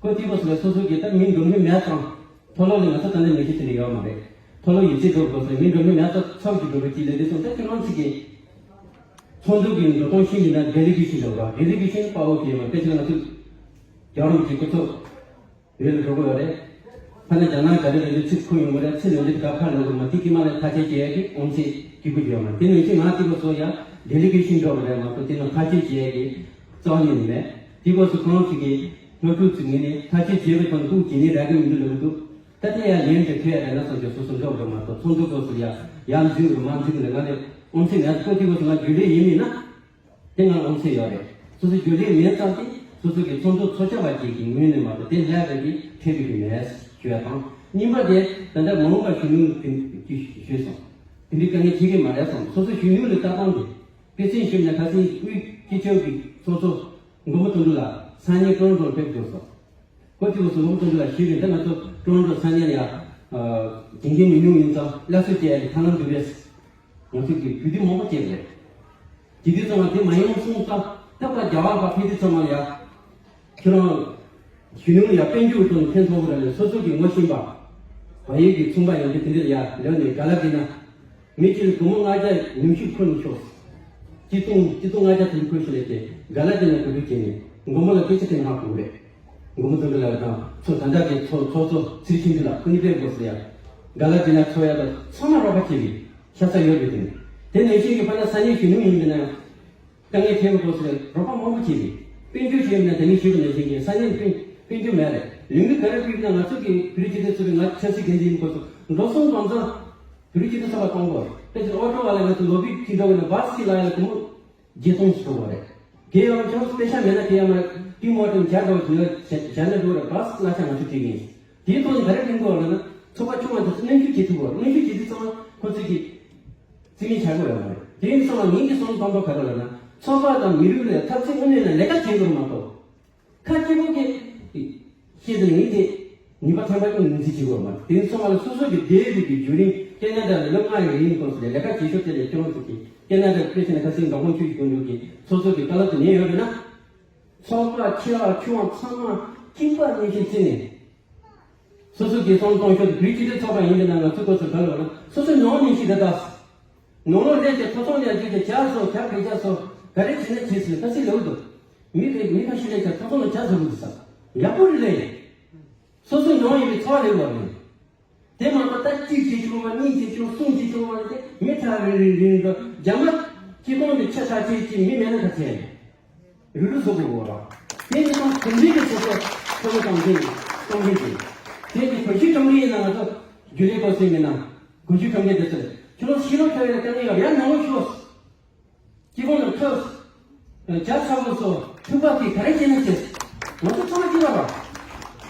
ཁོ་དེ་དགོས་སུ་ལ་སོ་སོ་གིས་ད་མི་འགྲོ་མི་མེད་ཙང་། མཐོ་སློབ་ལ་ང་ཚོ་ད་ལྟ་མི་ཤེས་ཚུལ་ཡོད་མ་རེད། མཐོ་སློབ་ཡིག་ཚད་འགྲོ་དགོས་སོང་། མི་འགྲོ་མི་མེད་ཚོ་ཚབ་ཀྱི་འགྲོ་གི་ཅི་ལས་འདི་སོང་ད་ཁྱོད་རང་ཚིག་གི་ཚོགས་འདུ་གི་འགྲོ་སྟངས་ཤེས་ཀྱི་ན་ཌེ་ལི་གེ་ཤིན་འགྲོ་ག་ཌེ་ལི་གེ་ཤིན་དཔའ་བོ་གི་མ་དཔེ་ཆ་ང་ཚོ་རྒྱལ་བ་རིན་པོ་ཆེ་སྐུ་ཚབ་ཡོད་ལ་འགྲོ་གི་ཡོད་རེད། ཕ་ན་རྒྱ་ནག་ག་རེ་རེད་འདི་ཚིག་ཁུངས་ཡོང་གི་རེད། ཚིག་ནང་འདི་ག་ཁ་ལོ་གི་མ་དེ་ཀི་མ་ལ་ཐག་གཅོད་བྱེད་ཡ་གི་ཨོམ་ཚིག་གི་གུ་ཡོད་མ་དེ་ནང་བཞིན་ང་དེ་ག་སོ་ཡ་ཌེ་ལི་གེ་ཤིན་འགྲོ་གི་རེད་མ་གཏོགས་དེ་ནང་ཐག་གཅོད་བྱེད་ཡ་གི་རྩ་བ་ཉིད་ནས་མེད། དེ་ག་སོ་གང་ཞིག་གི་སྔ་དྲུག་ཚིག་ངེས་ནས་ཐག་གཅོད་བྱེད་པའི་ཐོག་ནས་ཀུན་གྱི་ནི་ར་གི་མི་འདུག་ལ་མི་འདུག་ད་ལྟ་ཡང་ལན་དེ་ཐོས་ཡ་རེད་ན་བསམ་གྱི་སོ་སོ་འགྲོ་འགྲོ་མ་གཏོགས་ཚོགས་འདུ་སྐབས་སུ་ཡ་ཡར་འཛིན་དགོས་མར་འཛིན་དགོས་ང་ལས་ཨོམ་ཚིག་ངས་ཀོ་ཏི་གོ་སོ་ང་རྒྱུན་ལས་ཡིན་མིན་ན་དེ་ང་ཨོམ་ཚིག་ཡོད་རེད། སོ་སོ་རྒྱུན་ལས་མེད་ཙང་དེ་སོ་སོ་གི་ཚོགས་འདུ་ཚོགས་བཅར་བ་ཅིག་གི་ངོས་ནས་མ་གཏོགས་དེ་ལྷག་པའི་གི་ཐེབས་ཀྱི་མེད་ཞུ་ཡ་དང་གཉིས་པ་དེ་ད་ལྟ་མ་འོངས་པ་གཞོན་ནུ་དེ་ཞུས་སོང་། དེ་འདྲའི་དཀའ་ངལ་འཕྲད་ཀྱི་མ་རེད་སོང་། སོ་སོ་གཞོན་ནུ་ལ་ལྟ་སྟངས་དེ་དཔེ་མཚོན་ཞིག་ནས་ཁ་སང་དབུས་སྤྱི་ཁྱབ་ཀྱི་ཚོགས་གཙོ་མགོན་པོ་དོན་གྲུབ་ལགས་ས་གནས་ཀྲོན་ཀྲོར་ཕེབས་དགོས་སོང་། ཁོ་ཚོས་སུ་ལོག་ཏུ་འདུག་ལ་ཞུས་པས་འདི་ང་ཚོ་ཀྲོན་ཀྲོ་ས་གནས་ལ་ཡ། དེང་གི་མི་ཉུང་ཡིན་ཙང་སླར་གསོ་བྱེད་ཡ་གི་ཐབས་ལམ་འདུག་པས། ང་ཚོས་ཀྱི་བོད་དུས་མང་པོ་བྱས་པ་རེད། དེ་དུས་ཚང་མ་དེ་མ་ཡིན་གསུངས་ཙང་ད་ལྟ་རྒྱ་གར་བ་ཕེབས་དུས་ཚང་མ་ལ་ཡ། ཁྱེད་རང་གཞོན་ནུ་ལ་ཡ་དཔལ་འབྱོར་ཐོག་ནས་ཕན་ཐོགས་པ་རེད། སོ་སོ་གི་ངོ་ཤེས་པ། བལ་ཡུལ་གྱི་ཚོང་པ་ཡོང་དུས་དེ་འདྲ་ལ་ཡ་ལེགས་ནས་ག་ལ་དེ་ན། མི་གཅིག་ལ་སྒོར་མོ་ལྔ་བརྒྱ་ཉུང་ཤོས་ཁུར་ནས་ཤོག་སྤྱི་ཚོགས་སྤྱི་ཚོགས་ལྔ་བརྒྱ་དེ་ཁུར་ཤོག་ལས་ཀྱི་ག་ལ་དེ་ན་གོ་སྒྲིག་བྱས་ནས་མགོན་པོ་ལ་སྐད་ཆ་དེ་ཧ་གོ་གི་རེད། མགོན་པོ་དོན་གྲུབ་ལགས་དང་ཚོ་ད་ལྟ་གི་ཚོ་ཚོགས་གཙོ་ཚེ་རིང་ཆོས་འཕེལ་ལགས་ཁོ་གཉིས་པའི་སྒོ་སུ་ཡ། ག་ལ་དེ་ན་ཚོ་ཡ་དང་ཚང་མ་རོགས་པ་བྱེད་པའི་ཤ་ཚ་ཡོད་རེད་དེ། དེ་ནང་བཞིན་གྱི་ཕ་ན་ས་གནས་གཞོན་ནུ་ཡིན་པ་ན་ཡང་། དཀའ་ངལ་འཕྲད་པའི་སྐབས་སུ་རོགས་པ་མང་པོ་བྱས་ཏེ། དཔལ་འབྱོར་ཞུས་ན་ད་ནི་ཞུས་པ་ནང་བཞིན་གྱི་ས་གནས་དཔལ་དཔལ་འབྱོར་མེད་རེད། ལས་འགུལ་ག་རེ་སྤེལ་ན་ང་ཚོ་གི་བོད་རིགས་སྤྱི་མཐུན་ཚོགས་པའི་ང་ཆབ་སྲིད་འགན་འཛིན་ཡིན་སྐོར་སོགས་འགྲོ་སོང་གང་ཚང་བོད་རིགས་སྤྱི་མཐུན་ཚོགས་པ་གཏོང་དགོས། དཔེ་ཆ་ཨོ་ཊོ་བ་ལ་ང་ཚོ་ལོ་བི་ཁྱི་འགྲོ་བ་ན་བཱ་སི་ཁྱི་ལ་ཡ་ལ་སྒོར་མོ་བརྒྱད་སྟོང་ཞིག་ཐོབ་པ་རེད། དེ་ཡང་ཁྱོད་པེ་ཤ་མེད་ན་དེ་ཡང་མ་ཊི་མོ་ཊི་བརྒྱ་འགྲོ་བ་དེ་ལ་བྱ་བྱ་ན་འགྲོ་ར་བཱ་སི་གླ་ཆ་ང་ཚོ་སྤྲད་ཀྱི་ཡིན། དེའི་ཐོག་ནས་ག་རེ་སྤྲད་དགོས་ལབ་ན་ཚོགས་པ་ཆུང་བ་དེ་ཚོ་གནོན་ཤུགས་བྱེད་ཐུབ་དགོས། གནོན་ཤུགས་བྱེད་དུས་ཚང་མ་ཁོ་ཚོས་ཀྱི་རྩིས་མེད་བྱ་དགོས་ཡོད་མ་རེད། དེ་ཡིན་ཙང་ངེད་ཀྱི་བསམ་བློ་གཏོང་ཕོད་ག་རེ་ལབ་ན་ཚོགས་པ་དང་མི་རིགས་ལ་འཐབ་རྩོད་དངོས་གནས་ལ་ལས་ཀ་བྱེད་དགོས་མ་གཏོགས། ཁ་སྐྱེ་བོ་གི་ཤེས་ཚེ་ངེས་ཏེ་ནུས་པ་ཐོན་པ་ཀྱང་ངོས་འཛིན་བྱེད་དགོས་མ་རེད། དེ་ཚང་མ་ལ་སོ་སོ་གི་འབྲེལ་ཡོད་ཀྱི་བརྒྱུད་རིམ་སྐྱེ་གནས་དག་ལ་ལོ་ལྔ་ཡི་རིང་ཐོག་སུ་ལས་ཀ་བྱེད་ཤོག་དེ་ལས་སྐྱོང་ཐུབ་ཀྱི་སྐྱེ་གནས་དག་ཕལ་ཆེར་ཁ་སང་མདོ་དབང་ཆོས་ཀྱི་དགོན་ལུགས་ཀྱི་སོ་སོ་གི་བཀའ་སློབ་དེ་ཉན་ཡོད་རེད་ན། ཚོགས་པ་ཆེ་བ་ཆུང་བ་ཚང་མ་གཅིག་པ་ནང་བཞིན་བརྩིས་ནས། སོ་སོ་གི་བསམ་བློ་གཏོང་ཤོག་དེ་བོད་སྤྱི་མཐུན་ཚོགས་པ་ཡིན་པ་ན་ང་ཚོའི་སྐབས་སུ་ག་རེ་ལབ་ན་སོ་སོའི་ནང་ནས་ཤི་ད་ད། ནང་ལོགས་ལས་ཀྱི་ཐོ་ཚང་ལས་རྒྱུ་གི་ཇ་བཟོ་ཇ་བེ་ཇ་བཟོ་ག་རེ་བྱས་ན་བྱས་ཟིན་ཁ་སིག་ལེའུ་འདུག་མི་རེ་མི་ཁ་ཤས་ལས་ཀྱི་ཐོ་ཚང་ལ་ཇ་བཟོ་དགོས་ཟེར། ཡག་པོ་རེད་ལས། སོ་སོའི་ནང་ཡིན་པའི་ཚོགས་ལས་བར་ནས། དེ་མ་གཏོགས་ད་གཅིག་བྱེད་ཆོག་པ་གཉིས་བྱེད་ཆོག་གསུམ་བྱེད་ཆོག་པ་དེ་མི་ཐག་རིང་རིང་རིང་དུ་རྒྱ་མ་སྤྱི་ཁོངས་ཀྱི་ཆ་ཚ་ཆེ་ཆེ་མི་མེད་ན་ཁ་ཚད་རུ་རུ་བཟོ་དགོས་གོ་ར། དེ་ནི་ཚང་གོམས་འདྲིས་ཀྱི་སོ་སོ་ཁོ་ཚོ་གཏོང་མཁན་གཏོང་མཁན་དེ། དེ་ནི་གོ་ཤུགས་གཏོང་མཁན་ཡིན་ན་ང་ཚོ་རྒྱུན་ལས་སྐོར་ཟིན་མིན་ན་གོ་ཤུགས་གཏོང་མཁན་དེ་ཚོ་ཁྱོད་རང་ཤི་ལོ་ཁ་བའི་དཀའ་ངལ་ཡོད་ཡ་ནང་ལོ་ཤོག་སྤྱི་ཁོངས་ལ་ཐོབ། བྱ་ཚ་པོ་ཚོ་ཐུག་པ་དེ་ག་རེ་བྱས་ན་བྱས། ང་ཚོ་ཚང་མ་སྐྱིད་པ་ར།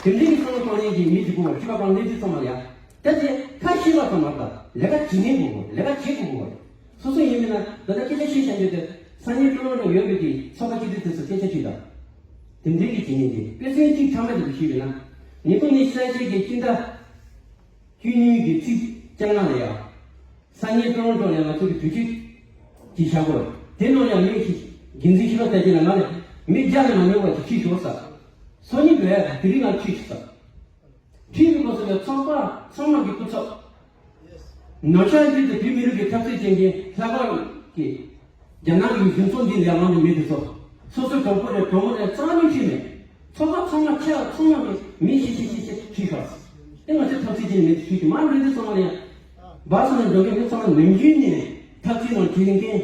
དེ་འདྲའི་གི་བསམ་བློ་གཏོང་ལེན་གྱི་མི་གཅིག་པུ་བ་སྤྱི་པ་གང་ལེན་དུས་ཚང་མ་ལ་ཡ། ད་དེ་ཁ་ཤེས་པ་ཙམ་མ་རེད་ད། ལས་ཀ་བྱེད་མཁན་དགོས་གོ་ལས་ཀ་བྱེད་དགོས་གོ་སོ་སོ་ཡིན་མིན་ན་ད་ལྟ་སྐད་ཆ་བཤད་བཤད་རྒྱུ་དེ་སང་ཉིན་ཀྲུང་དབྱང་ཡོད་པའི་གི་ཚོགས་པ་སྐྱིད་སྡུག་དེ་ཚོ་སྐད་ཆ་དྲིས་དང་། དེ་འདྲའི་གི་བྱེད་མཁན་དེ་དཔེ་མཚོན་གཅིག་ཚང་མ་དེ་ཞུས་པས་ན། ཉིས་སྟོང་ཉི་ཤུ་རྩ་གཅིག་གི་སྤྱི་ཟླ་བཅུ་གཉིས་ཀྱི་ཚེས་བཅོ་ལྔ་ལ་ཡ། སང་ཉིན་ཀྲུང་དབྱང་ནས་ང་ཚོ་གི་དུས་ཆེན་གྱི་བཞག་གོ་དེ་ནང་ཡང་མི་ཞིག་འགན་འཛིན་ཞིག་ལ་བལྟས་ཀྱི་ན་ང་ནས་མི་བརྒྱ་ལས་མ་ཉུང་བ་ཞིག་ཁྲིད་ཤོག་ས། སང་ཉིན་བས་དེ་རིང་ང་ཁྲིད་ཤོག་ས། ཁྲིད་པའི་སྐབས་སུ་ཡང་ཚོགས་པ་ཚང་མ་གི་སྐུ་ཚབ། ནང་ཆ་འདི་དེ་བོད་མི་རིགས་ཀྱི་འཐབ་རྩོད་ཅན་གྱི་ལྷག་པར་གྱི། རྒྱ་ནག་གི་གཞུང་ཚབ་འདི་ལས་དབང་གི་མི་དེ་ཚོ། སོ་སོའི་གྲོགས་པོ་རེད་གྲོགས་མོ་རེད་རྩ་ནས་ཁྲིད་མེད། ཚོགས་པ་ཚང་མ་ཆེ་བ་ཚང་མ་གི་མི་ཤི་ཤི་ཤི་ཤི་ཁྲིད་ཤག་དེ་ང་ཚོའི་འཐབ་རྩོད་ཅན་མི་དེ་ཁྲིད་ཀྱི་མ་འགྲོ་དུས་ཚང་མ་ལ་ཡང་། བར་སོང་ནས་འགྲོ་མཁན་མི་ཚང་མ་ནམ་རྒྱུན་ནས་འཐབ་རྩོད་ནང་བྲེལ་མཁན།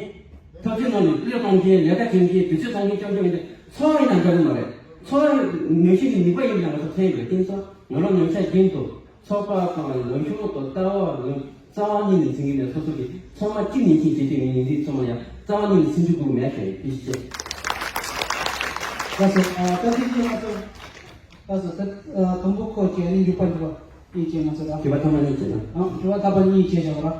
འཐབ་རྩོད་ནང་ནས་བློས་གཏོང་མཁན་ལས་ཀ་བྱེད་མཁན་དུས་ཚོད་གཏོང་མཁན་རྐྱང་རྐྱང་ཡིན་ཏེ་ཚོགས་པ་ཡིན་ན་འདྲ་གི་མ་རེད། ཚོགས་པ་ནུས་ཤུགས་ཀྱི་ནུས་པ་ཡིན་ན་ང་ཚོ་ཕན་ཡོད་པའི་རྟེན་ས་ང་རང་ཉམས་ཆག་རྒྱུན་དུ། ཚོགས་པ་དང་ལངས་ཕྱོགས་དང་ལྟ་བ་ལ་རྩ་བ་ཉིད་ནས་འཛིན་གྱི་མེད། སོ་སོ་གིས་ཚང་མ་གཅིག་ནས་གཅིག་བྱེད་ཀྱི་མེད། ངས་འདི་ཚང་མ་ཡང་རྩ་བ་ཉིད་ནས་སེམས་ཤུགས་དགོས་མེད་ཞེས་ཡིད་ཆེས། ལགས་སོ། ཨ་ད་ཅི་ཅི་ང་ཚོ་ལགས་སོ། ད་ཨ་དང་པོ་ཁོ་བྱས་ནས་འཇུག་པ་འཇུག་པ་གཉིས་བྱས་ང་ཚོ་ར། འཇུག་པ་ཐ་མ་གཉིས་བྱས་ན། ཨ་འཇུག་པ་ཐ་མ་གཉིས་བྱས་བཞག་པ་ར།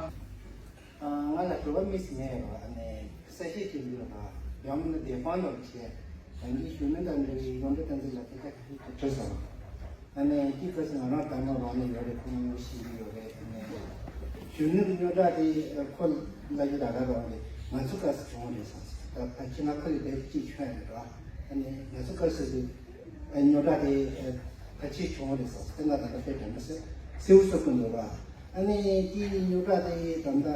ང་ལ་དྲི་བ་མི་སྲིད་ངེས་རེད་བ། ཨ་ནི་གསལ་བཤད་ཅིག་ཡོད་རེད་བ། ཡང་མིན་ན་བདེན་དཔང་ནོར་བྱས། ད་འདི་གཞོན་ནུ་དང་འབྲེལ་བའི་ཡོངས་འབྲེལ་བསྟན་འཛིན་ལ་སྐད་ཆ་ག་ཚོད་དྲིས་སོང་། ཨ་ནི་དེའི་སྐབས་སུ་ང་རང་དང་ང་རང་ནས་ཡོད་རེད། ཁོང་ཤེས་ཀྱི་ཡོད་རེད། ཨ་ནི་གཞོན་ནུ་གི་རྙོག་དྲ་དེ་ཁོ་ལ་ཡོད་ད་ག་རང་རེད། ང་ཚོ་སྐབས་སུ་བྱུང་བ་རེད་བསམ་སོང་། ད་ཕལ་ཆེར་ང་ཁ་ལ་བསྡད་ཅིག་ཁྱོན་རེད་བ། ཨ་ནི་ང་ཚོ་སྐབས་སུ་དེ། རྙོག་དྲ་དེ་ཕལ་ཆེར་བྱུང་བ་རེད་བསམ་སྟེ་ང་ད་ལྟ་དཔེ་དྲན་པ་སེ་སེའུ་སོ་ཀུན་འདུག་ར། ཨ་ནི་དེའི་རྙོག་དྲ་དེ་ད་ལྟ་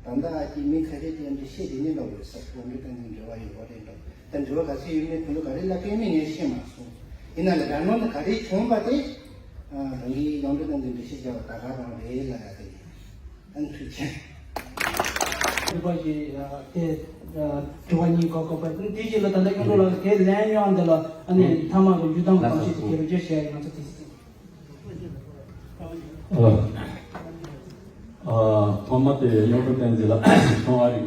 ད་ལྟ་ཀྱི་མི་ཁ་ཤས་ཀྱིས་འདི་བཤད་དེ་ནི་འདྲ་བོ་ཟེར་གོ་འདི་དང་ནི་འབྲེལ་བ་ཡོད་པ་རེད་འདུག་ད་འབྲེལ་བ་ག་ཚོད་ཡོད་མེད་དེ་ཚོ་ག་རེ་ལབ་ཀྱི་མིན་ངས་ཤེས་མ་སོང་། ཡིན་ན་ལ་ད་ནང་དུ་ག་རེ་བྱུང་བ་དེ་རང་གིས་ཡོངས་འབྲེལ་དང་འདི་འགྲེལ་བཤད་བྱ་བ་ད་ག་རང་རེད་ལབ་ཡ་དེ་ཡིན། ཨ་ནི་ཐུགས་རྗེ་ཆེ། དྲི་བ་ཞིག་དེ་དྲི་བ་གཉིས་གོ་གོ་པ་དེ་ཞིག་ལ་ད་ལྟ་ཁྱོད་ཚོ་ལ་དེ་ལན་ཡོང་འདི་ལ་ཨ་ནི་མཐའ་མ་གི་བརྒྱུད་སྟངས་གང་ཞིག་དེ་རུ་བརྗོད་བྱས་ང་ཚོ་དེ་ཞིག་ཨ་ཨ་ཐོག་མ་དེ་ཡོངས་གྲུབ་བསྟན་འཛིན་ལ་ཐོག་མ་རིག་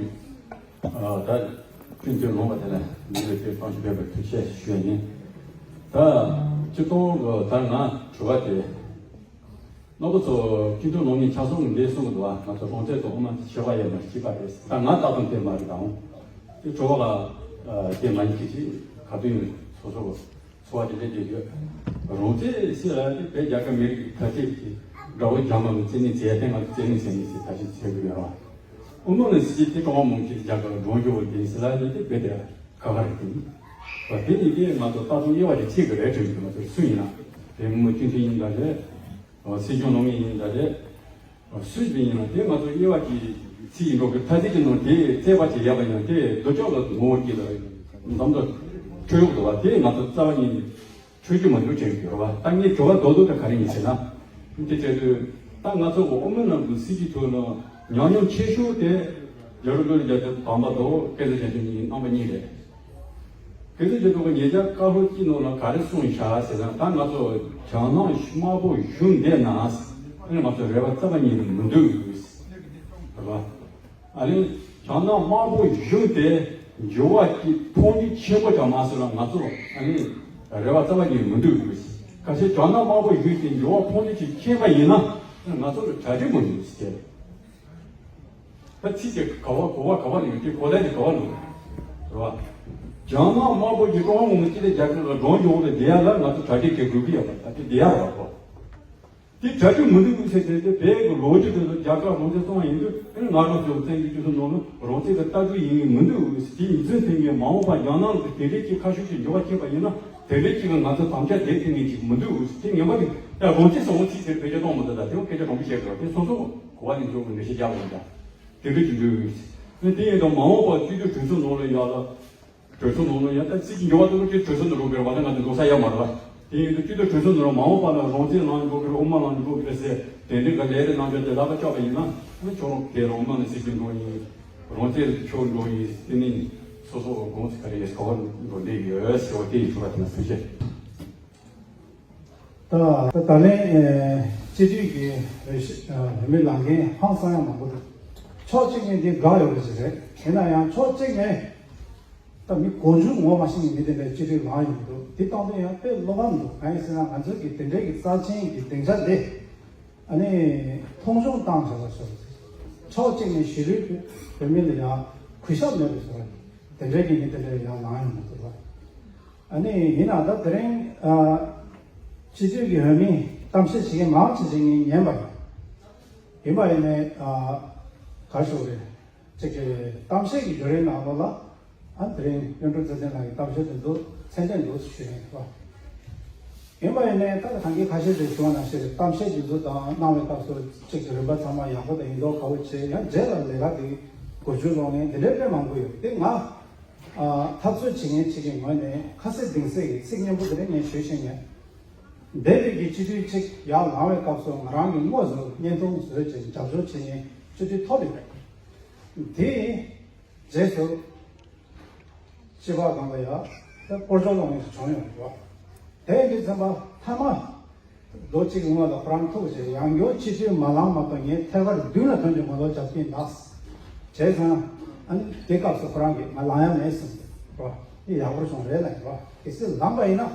ཨ་ད་ཁྱོད་ཚོས་ལོང་བ་དེ་ལ་མི་ལ་དེ་གཏོང་ཞིག་ཕེབས་པར་ཐུགས་རྗེ་ཆེ་ཞུ་ཡ་ཡིན། ད་སྤྱི་ཚོགས་ཀྱི་ད་ང་དྲི་བ་དེ། རྣམ་པ་ཚོ་སྤྱི་འཐུས་ནང་མི་ཆ་ཚང་འདས་སོང་གི་འདུག་བ། ང་ཚོ་གྲོང་ཚོའི་ཐོག་མ་ཆེ་བ་ཡོད་མ་གཅིག་པ་རེད། ད་ང་ལྟ་སྟངས་དེ་མ་རེད་དང་། དེ་གྲོགས་ལ་དེ་མ་ཡིན་གྱི་ཅི་ག་དུས་ཡིན་སོ་སོ་གི་འཚོ་བ་དེ་འདྲ་བསྡད་ཡོད། རང་བཙན་ཟེར་ལ་དེ་བོད་རྒྱལ་ཁབ་མི་རིགས་ཀྱི་ཁ་ཆེ་གི་དགྲ་བོ་རྒྱ་དམར་གི་བཙན་གནོན་བྱས་ཏེ་ང་ཚོ་བཙན་གནོན་བྱས་ནས་ཟེར་ད་ཅི་བྱེད་དགོས་ཡོད་ར། དབུ་མ་ལ་སྲིད་དེ་ཀྲུང་ཧྭ་མི་དམངས་ཀྱི་རྒྱལ་ཁབ་འགྲོ་རྒྱུ་བོ་དེ་ཟེར་ལ་དེ་དེ་བོད་དེ་ཁ་ཁ་རེད་དེ། བ་དེ་ནི་དེ་ང་ཚོ་ལྟ་སྟངས་དབྱེ་བ་དེ་ཕྱེ་གི་རེད་དྲན་གི་ང་ཚོ་སུ་ཡིན་ན་དེ་མི་སྤྱི་འཐུས་ཡིན་ད་རེད། སྲིད་སྐྱོང་ནང་མི་ཡིན་ད་རེད། སུ་ཞིག་ཡིན་ན་དེ་ང་ཚོ་དབྱེ་བ་གི་ཚིག་ཡིན་འགྲོ་གི་ཐ་ཚིག་གི་ནང་དེ་རྩད་པ་ཅིག་ཡོད་པ་ཡིན་ན་དེ་རྡོ་ཅོག་ལ་ངོ་བོ་སྐྱེས་ལ་འདམ་དུ་འཕྲོད་ཡོག་འདུག་བ། དེ་ང་ཚོ་རྩ་བ་ཉིད་ནས་འཕྲོད་རྒྱུ་མ་འདུག་དྲན་གི་ཡོད་བ། ད་ངས་དྲི་བ་རྡོག་རྡོག་ད་ག་རེ་ཡིན་ཟེར་ན། དེ་བྱས་དུས་ད་ང་ཚོ་གི་དབུ་མའི་ལམ་གི་སྲིད་ཇུས་ཐོག་ལ་ཉམས་མྱོང་ཆེ་ཤོས་དེ་རྒྱ་རི་ལོ་རྒྱ་ཆེ་དམ་པ་དང་སྐལ་བཟང་རྒྱ་ཆེ་གཉིས་རྣམ་པ་གཉིས་རེད། དེ་ཚོ་ཀྱི་ཐོག་ཉེ་ཆར་བཀའ་སློབ་སྤྱི་ནོར་ལ་ག་རེ་གསུངས་བཞག་ཟེར་ན། ད་ང་ཚོ་རྒྱ་ནག་དམར་པོ་གཞུང་འདི་ན་ཨ་ནི་ང་ཚོ་རེ་བ་རྩ་བ་ཉིད་ནས་མི་འདུག་རེད་བ། ཨ་ནི་རྒྱ་ནག་དམར་པོ་གཞུང་དེ་འགྱུར་བ་གྱི་ཕུང་འདི་ཆེན་པོ་ཀྱང་མ་སོང་ལ། ང་ཚོ་ཨ་ནི་རེ་བ་རྩ་བ་ཉིད་ནས་མི་འདུག་རེད། ཁ་ཤས་རྒྱ་ནག་དམར་པོ་གཞུང་དེ་འགྱུར་བ་ཕུང་འདི་ཅིག་ཁེངས་པ་ཡིན་ན། ང་ཚོ་ལ་གྲ་སྒྲིག་མི་འདུག་ཟེར། ད་ཚིག་དེ་ག་བ་གོ་བ་ག་བ་ནས་ཡོད་དེ་གོ་ལས་དེ་ག་བ་ལོ། རེད་བ། རྒྱ་ནག་དམར་པོ་གྱིས་ཀྲུང་ཧྭ་མི་དམངས་སྤྱི་མཐུན་རྒྱལ་ཁབ་ལ་གདོང་འཇོག་ལ་བསྡད་ཡ་ལ་ང་ཚོ་གྲ་སྒྲིག་གི་དགོས་ཀྱི་ཡོད་པ། ད་དེ་བསྡད་ཡ་རེད་བ། དེ་གྲ་སྒྲིག་མི་འདུག་ཟེར་དེ་དེ་བོད་ཀྱི་ལོ་རྒྱུས་དེ་ཚོ་རྒྱ་གར་རང་བཙན་སོང་བ་ཡིན་དུས། ཨེ་ང་རང་ཚོ་བཙན་བྱོལ་སྤྱི་ཚོགས་ནང་ལ་རང་བཙན་གྱི་ལྟ་གྲུབ་ཡིན་ངེས་མི་འདུག་ཟེར། དེ་ཡིན་ཚུལ་དེ་ངས་མ་འོངས་པ་རྒྱ་ནག་ལ་དེ་འདྲའི་གྱི་ཁ་ཤུགས་ཀྱི་འགྱུར་བ་ཕྱིན་པ་ཡིན་ན། དེ་འདྲའི་གཅིག་ལ་ང་ཚོ་དམ་བཅའ་དེ་ཐེངས་ངེས་ཅིག་མི་འདུག་ཟེར། དེ་ངན་པ་དེ་ཡ་དགོངས་ཚིག་བཟང་བོ་ཚིག་དེར་བེད་སྤྱོད་གཏོང་མི་འདུག་ད་དེ་བོ་སྐད་ཆ་མང་པོ་བཤད་དགོས། དེ་སོ་སོ་གོ་བ་ནས་འཇོག་གི་འགྲེལ་བཤད་རྒྱག་དགོས་ད། དེ་འདྲ་ཅིག་འདུག་ཟེར། དེ་ཡིན་དང་མ་འོངས་པ་སྤྱི་འཐུས་གྲོས་ཚོགས་ནང་ལ་ཡ་ལ། གྲོས་ཚོགས་ནང་ལ་ཡ་ད་ཚིག་འགྱུར་བ་དེ་ཚོ་གྲོས་ཚོགས་ནང་ལ་འགྲོ་དགོས་རེད་བ། ད་ང་ཚོ་འགྲོ་ས་ཡ་མ་རེད་བ། དེ་ཡིན་དུས་སྤྱི་འཐུས་གྲོས་ཚོགས་ནང་ལ་མ་འོངས་པ་ལ་རང་བཙན་གནང་དགོས་ཀྱི་རེད། དབུ་མ་གནང་དགོས་ཀྱི་རེད་ཟེར་དེ་འདྲའི་ག་ལས་རེ་གནང་རྒྱུ་དེ་ལག་པ་བཅག་པ་ཡིན་ན། ཨ་ནི་ཁྱོད་རང་དེ་རང་དབུ་མ་ནས་སྲིད་སྐྱོང་འགྲོ་ཡིན། རང་བཙན་ཁྱོད་འགྲོ་ཡིན། དེ་ནི་སོ་སོ་དགོངས་ཚུལ་ག་རེ་ཡོད་ག་བ་འགྲོ་འདོད་ཡོད་ཟེར་བ་དེ་ཡིན་ཆོག་པ་དེ་ན་སུ་བཤད། ད་ད་ད་ལན་ཨེ་སྤྱི་འཐུས་ཀྱི་འོས་ཤོག་ཨ་འོས་མི་ལངས་མཁན་ཧང་སང་ཡ་མང་པོ་འདུག་ཕྱོགས་གཅིག་ནས་འདི་དགའ་ཡོད་པ་ཞིག་རེད། ཡིན་ན་ཡང་ཕྱོགས་གཅིག་ནས་ད་མི་གོ་རྒྱུ་ངོ་མ་ཤེས་མཁན་མི་དེ་འདྲའི་སྤྱི་འཐུས་ལངས་ཡོང་གི་འདུག་འདི་གཏོང་དོན་ཡང་དཔེ་བློ་ཕམ་འདུག་གང་ཡིན་ཟེར་ན། ང་ཚོ་གི་དེ་འདྲའི་གི་རྩ་ཆེན་གྱི་སྡིངས་ཆ་འདི་ཨ་ནི་མཐོང་ཆུང་བཏང་བྱས་པ་ཞིག་རེད། ཕྱོགས་གཅིག་ནས་གཞིས་ལུས་བོད་མི་ལ་ཡང་གུས་ཞབས་མེད་པའི་བཟོ་འདྲ་དེ་འདྲའི་གི་མི་དེ་འདྲ་ཡང་ལངས་ཡོང་གི་འདུག་ལ། ཨ་ནི་ཡིན་ན་ད་དེ་རིང་ཨ་སྤྱི་འཐུས་ཀྱི་འོས་མི་གཏམ་བཤད་བྱེད་མཁན་མང་ཆེ་ཆེ་ངས་ཉན་པ་ཡིན། ཡིན་པ་ཡིན་ནའི་ཨ་ག་རེ་ཞུ་དགོས་རེད། ཅིག་གི་གཏམ་བཤད་ཀྱི་བརྒྱུད་རིམ་ནང་ལོགས་ལ་ཨ་དེ་རིང་གཡུང་དྲུང་ཚེ་བརྟན་ལགས་ཀྱི་གཏམ་བཤད་དེ་ཚོ་ཚད་ལྡན་འདུག་ཞུ་ཡིན་པ། ཡིན་པ་ཡིན་ནའི་ད་གང་གི་ཁ་ཤས་ཀྱིས་ཞུ་བ་ནང་བཞིན་གཏམ་བཤད་དེ་ཚོ་དང་གནང་བའི་སྐབས་སུ་ཅིག་གི་རིམ་པ་ཚང་མ་ཡག་པོ་དང་ཡིན་མདོག་ཁ་པོ་བྱས། ཡང་རྗེས་ལ་ལས་ཀ་དེ་འགོ་བཅུག་ལོག་མཁན་དེ་འདྲའི་དཔེ་མང་པོ་ཡོད་དེ། ང་ཨ་འཐབ་རྩོད་བྱེད་མཁན་ཅིག་གི་ངོས་ནས་ཁ་གསལ་གཏིང་གསལ་གྱི་ཚིག་སྙན་པོ་དེ་རིང་ངས་ཞུས་ཤེས་མེད། འདས་པའི་གི་སྤྱི་འཐུས་གཅིག་ཡར་ལངས་པའི་སྐབས་སུ་ང་རང་གིས་དངོས་སུ་བརྙན་ཐུང་བཟོས་བྱས་རྒྱབ་སྐྱོར་བྱེད་མཁན་སྤྱི་འཐུས་ཐོབ་ཡོད་པས། དེའི་རྗེས་སུ་སྤྱི་པ་སྒང་ལ་ཡ་ད་སྐོར་སྦྱོར་ལོག་མཁན་ཞིག་བྱུང་ཡོད་པ། དེ་ཡིན་དུས་ཙམ་པ་མཐའ་མ་ལོ་གཅིག་གི་སྔོན་ལ་ཁོ་རང་ཐུག་བྱས་ཡང་བསྐྱར་སྤྱི་འཐུས་མ་ལངས་མ་གཏོགས་ངས་ཐད་ཀར་མདུན་ལ་ཐོན་རྒྱུ་མ་གཏོགས་རྒྱབ་ཀྱིན་གདའ། བྱས་ཙང་ཨ་ནི་དེ་སྐབས་སུ་ཁོ་རང་གིས་ང་ལངས་ཡ་མེད་གསུངས་ཏེ་རོ། འདི་ཡག་པོ་བྱུང་རེད་ལབ་ཀྱི་རོ། གལ་སྲིད་ལངས་པ་ཡིན་ན།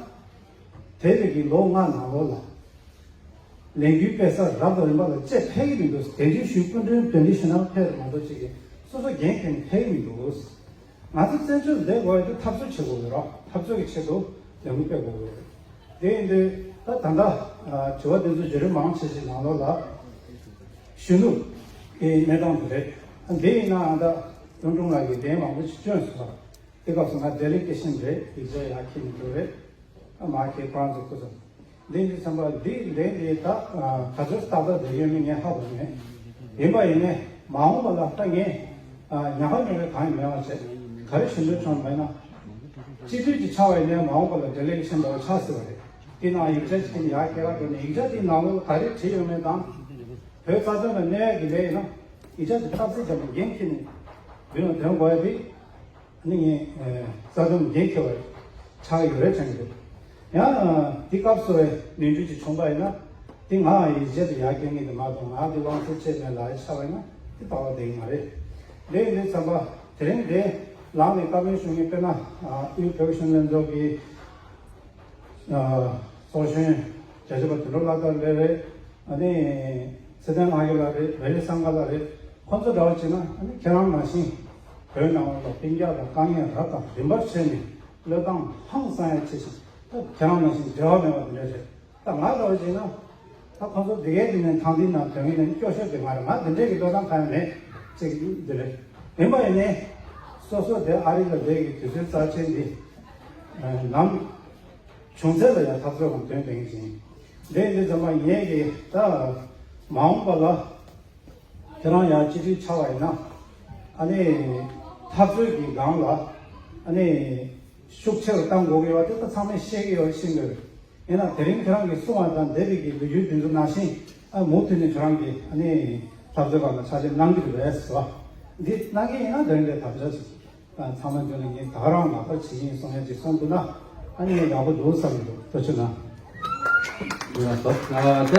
དེ་རིང་གི་ལོ་ལྔ་ནང་ལོགས་ལ་ལས་འགུལ་སྤེལ་ས་རབ་དང་རིམ་པ་ལ་ཅི་ཕན་གྱི་མི་འདུག་དེ་འདྲའི་ཞུ་སྐུ་མགྲོན་དོན་འདི་ཞུ་ན་ཕན་མ་གཏོགས་ཅིག་གིས་སོ་སོ་འགན་འཁྱེར་ནས་ཕན་གྱི་མི་འདུག་ང་ཚོ་བཙན་བྱོལ་བསྡད་དགོས་ཡ་དེ་འཐབ་རྩོད་བྱེད་དགོས་ཀྱི་རོ། འཐབ་རྩོད་ཀྱི་ཆེད་དུ་ལས་འགུལ་སྤེལ་དགོས་ཀྱི་རེད། དེ་ཡིན་དུས་ད་ད་ལྟ་དྲི་བ་དེ་ཚོ་བརྒྱུད་རིམ་མང་ཆེ་ཞིག་ནང་ལོགས་ལ་གཞོན་ནུ་གི་གནས་སྟངས་དེ་རེད། འདི་ཡིན་ནའང་ད་གཡུང་དྲུང་ལགས་ཀྱིས་གདན་མང་པོ་ཞིག་བསྐྱོན་སོང་། དེ་སྐབས་སུ་ང་ཌེ་ལི་གེ་ཤན་རེད། ཡིག་ཆ་ཡར་འཁྱེར་ནས་འགྲོ་རེད། ཨ་མ་ཁྱེད་ཁོ་རང་ཚོ་སྐུ་ཚབ་འདི་འདི་ཚན་པ་འདི་འདི་འདི་ད་ག་ཚོད་ཏག་ཏག་བསྡད་ཡོད་མེད་ངས་ཧ་གོ་མེད། ཡིན་པ་ཡིན་ནས་མ་འོངས་པ་ལ་ད་ངས་ཉག་ཁ་ཉོག་ཁ་གང་ཡང་མེད་པ་བྱས། ག་རེ་ཞུ་འདོད་བྱུང་མེད་ན། སྤྱི་འཐུས་ཀྱི་ཆགས་པ་ཡིན་ནའི་མ་འོངས་པ་ལ་ཌེ་ལི་གེ་ཤན་འདྲ་བོ་ཆགས་སྲིད་པ་རེད། དེ་ནང་ཡིག་ཆ་ཅིག་ཡར་སྐྱེལ་ག་འགྲོ་ནས་ཡིག་ཆ་དེའི་ནང་ལོགས་ལ་ག་རེ་བྲིས་ཡོད་མེད་དང་། བོད་རྩ་དོན་ལ་གནོད་ཡ་གི་ལས་ཡིན་ན་ཡིག་ཆ་དེ་ཐབས་ཟད་བྱས་ནས་འགན་འཁྱེར་ནས་མདུན་ལ་འདོན་དགོས་ཡ་དེ། ནི་ངས་རྩ་དོན་འགན་འཁྱེར་བ་ཆགས་ཡོད་རེད་དྲན་གྱི་འདུག་ཡང་དེ་སྐབས་སུ་ནོར་འཁྲུལ་ཅིག་བྱུང་པ་ཡིན་ན་དེ་ང་ཡིག་ཆ་དེ་ཡར་སྐྱེལ་མཁན་དེ་མ་གཏོགས་ང་དེ་དབང་ཚད་ཆེ་མེད་ལ་ཆགས་པ་ཡིན་ན་དེ་ལྟ་བ་བསྡད་ཀྱི་མ་རེད། དེ་ཡིན་དུས་ཙམ་པ་དེ་རིང་དེ་ལངས་ནས་བཀའ་མོལ་ཞུ་མཁན་དཔེར་ན་དབུས་བོད་ཀྱི་གཞོན་ནུ་ལྷན་ཚོགས་ཀྱི་ཚོགས་གཞོན་རྒྱ་ཆེ་བ་དོན་གྲུབ་ལགས་དང་ལས་རེད། ཨ་ནི་ཚེ་བརྟན་ཨ་ཡོ་ལགས་རེད། བེ་ལི་སང་ག་ལགས་རེད། ཁོང་ཚོ་འདྲ་བ་བྱས་ན་ཨ་ནི་ཁྱེད་རང་ནང་བཞིན་བོད་ནང་ལ་གཏིང་རྒྱག་དང་དཀའ་ངལ་རབ་དང་རིམ་པར་འཕྲད་ནས་བློས་བཏང་ཧང་སང་ཡ་ཆེ་ཞིང་ད་ཁྱེད་རང་ནང་བཞིན་འབྲེལ་བ་མེད་པ་དེ་འདྲ་རེད། ད་ང་འདྲ་བ་བྱས་ན་ད་ཁོང་ཚོ་དེ་གའི་དེ་ནས་ཐང་འདི་ནང་དོན་གྱི་ནས་སྐྱོ་ཤོས་དེ་ང་རེད། ང་དེ་འདྲས་ཀྱི་བློས་བཏང་གང་ཡང་མེད་ཅིག་འདི་རེད། ཡིན་པ་ཡིན་ནའི་སོ་སོ་དེ་ཨ་རི་ལ་བསྡད་ཀྱི་དུས་ཚོད་རྩ་ཆེན་འདི་ནམ་བྱུང་ཚད་ལ་ཡང་འཐབ་རྩོད་ཀྱང་དོན་ལྡན་ཅིང་། འདི་འདི་ཙམ་པ་ངེད་ཀྱིས་ད་མ་འོངས་པ་ལ་ཁྱེད་རང་ཡང་སྤྱི་འཐུས་ཆགས་པ་ཡིན་ན་ཨ་ནི་འཐབ་རྩོད་ཀྱི་སྒང་ལ་ཨ་ནི་ཤུགས་ཆེ་རུ་གཏང་དགོས་ཀྱི་ཡོད་པ་དེ་ད་ཚང་མས་ཤེས་ཀྱི་ཡོད་ཤེས་ཀྱི་ཡོད། ཡིན་ན་དེ་རིང་ཁྱེད་རང་གིས་གསུངས་པ་དང་འདས་པའི་གི་ལོ་རྒྱུས་དེ་ཚོ་ནང་བཞིན་ཨ་མུ་མཐུད་ནས་ཁྱེད་རང་གིས་ཨ་ནི་འཐབ་རྩོད་སྒང་ལ་ཕྱག་ལས་གནང་གི་རེད་ཟེར་བ་འདི་གནང་གི་ཡིན་ན་དེ་རིང་འདིར་དམ་བཅའ་ཞིག་ཚང་མ་འདི་ལ་ངས་ད་རང་ལག་བསྟར་བྱེད་ཀྱི་ཡིན་གསུང་ཡ་ཅིག་གསུངས་འདུག་ན། ཨ་ནི་ཡག་པོ་འདུག་བསམ་གྱི་འདུག་ཐུགས་རྗེ་གནང་། ཡ་ལགས་སོ། ཨ་ད།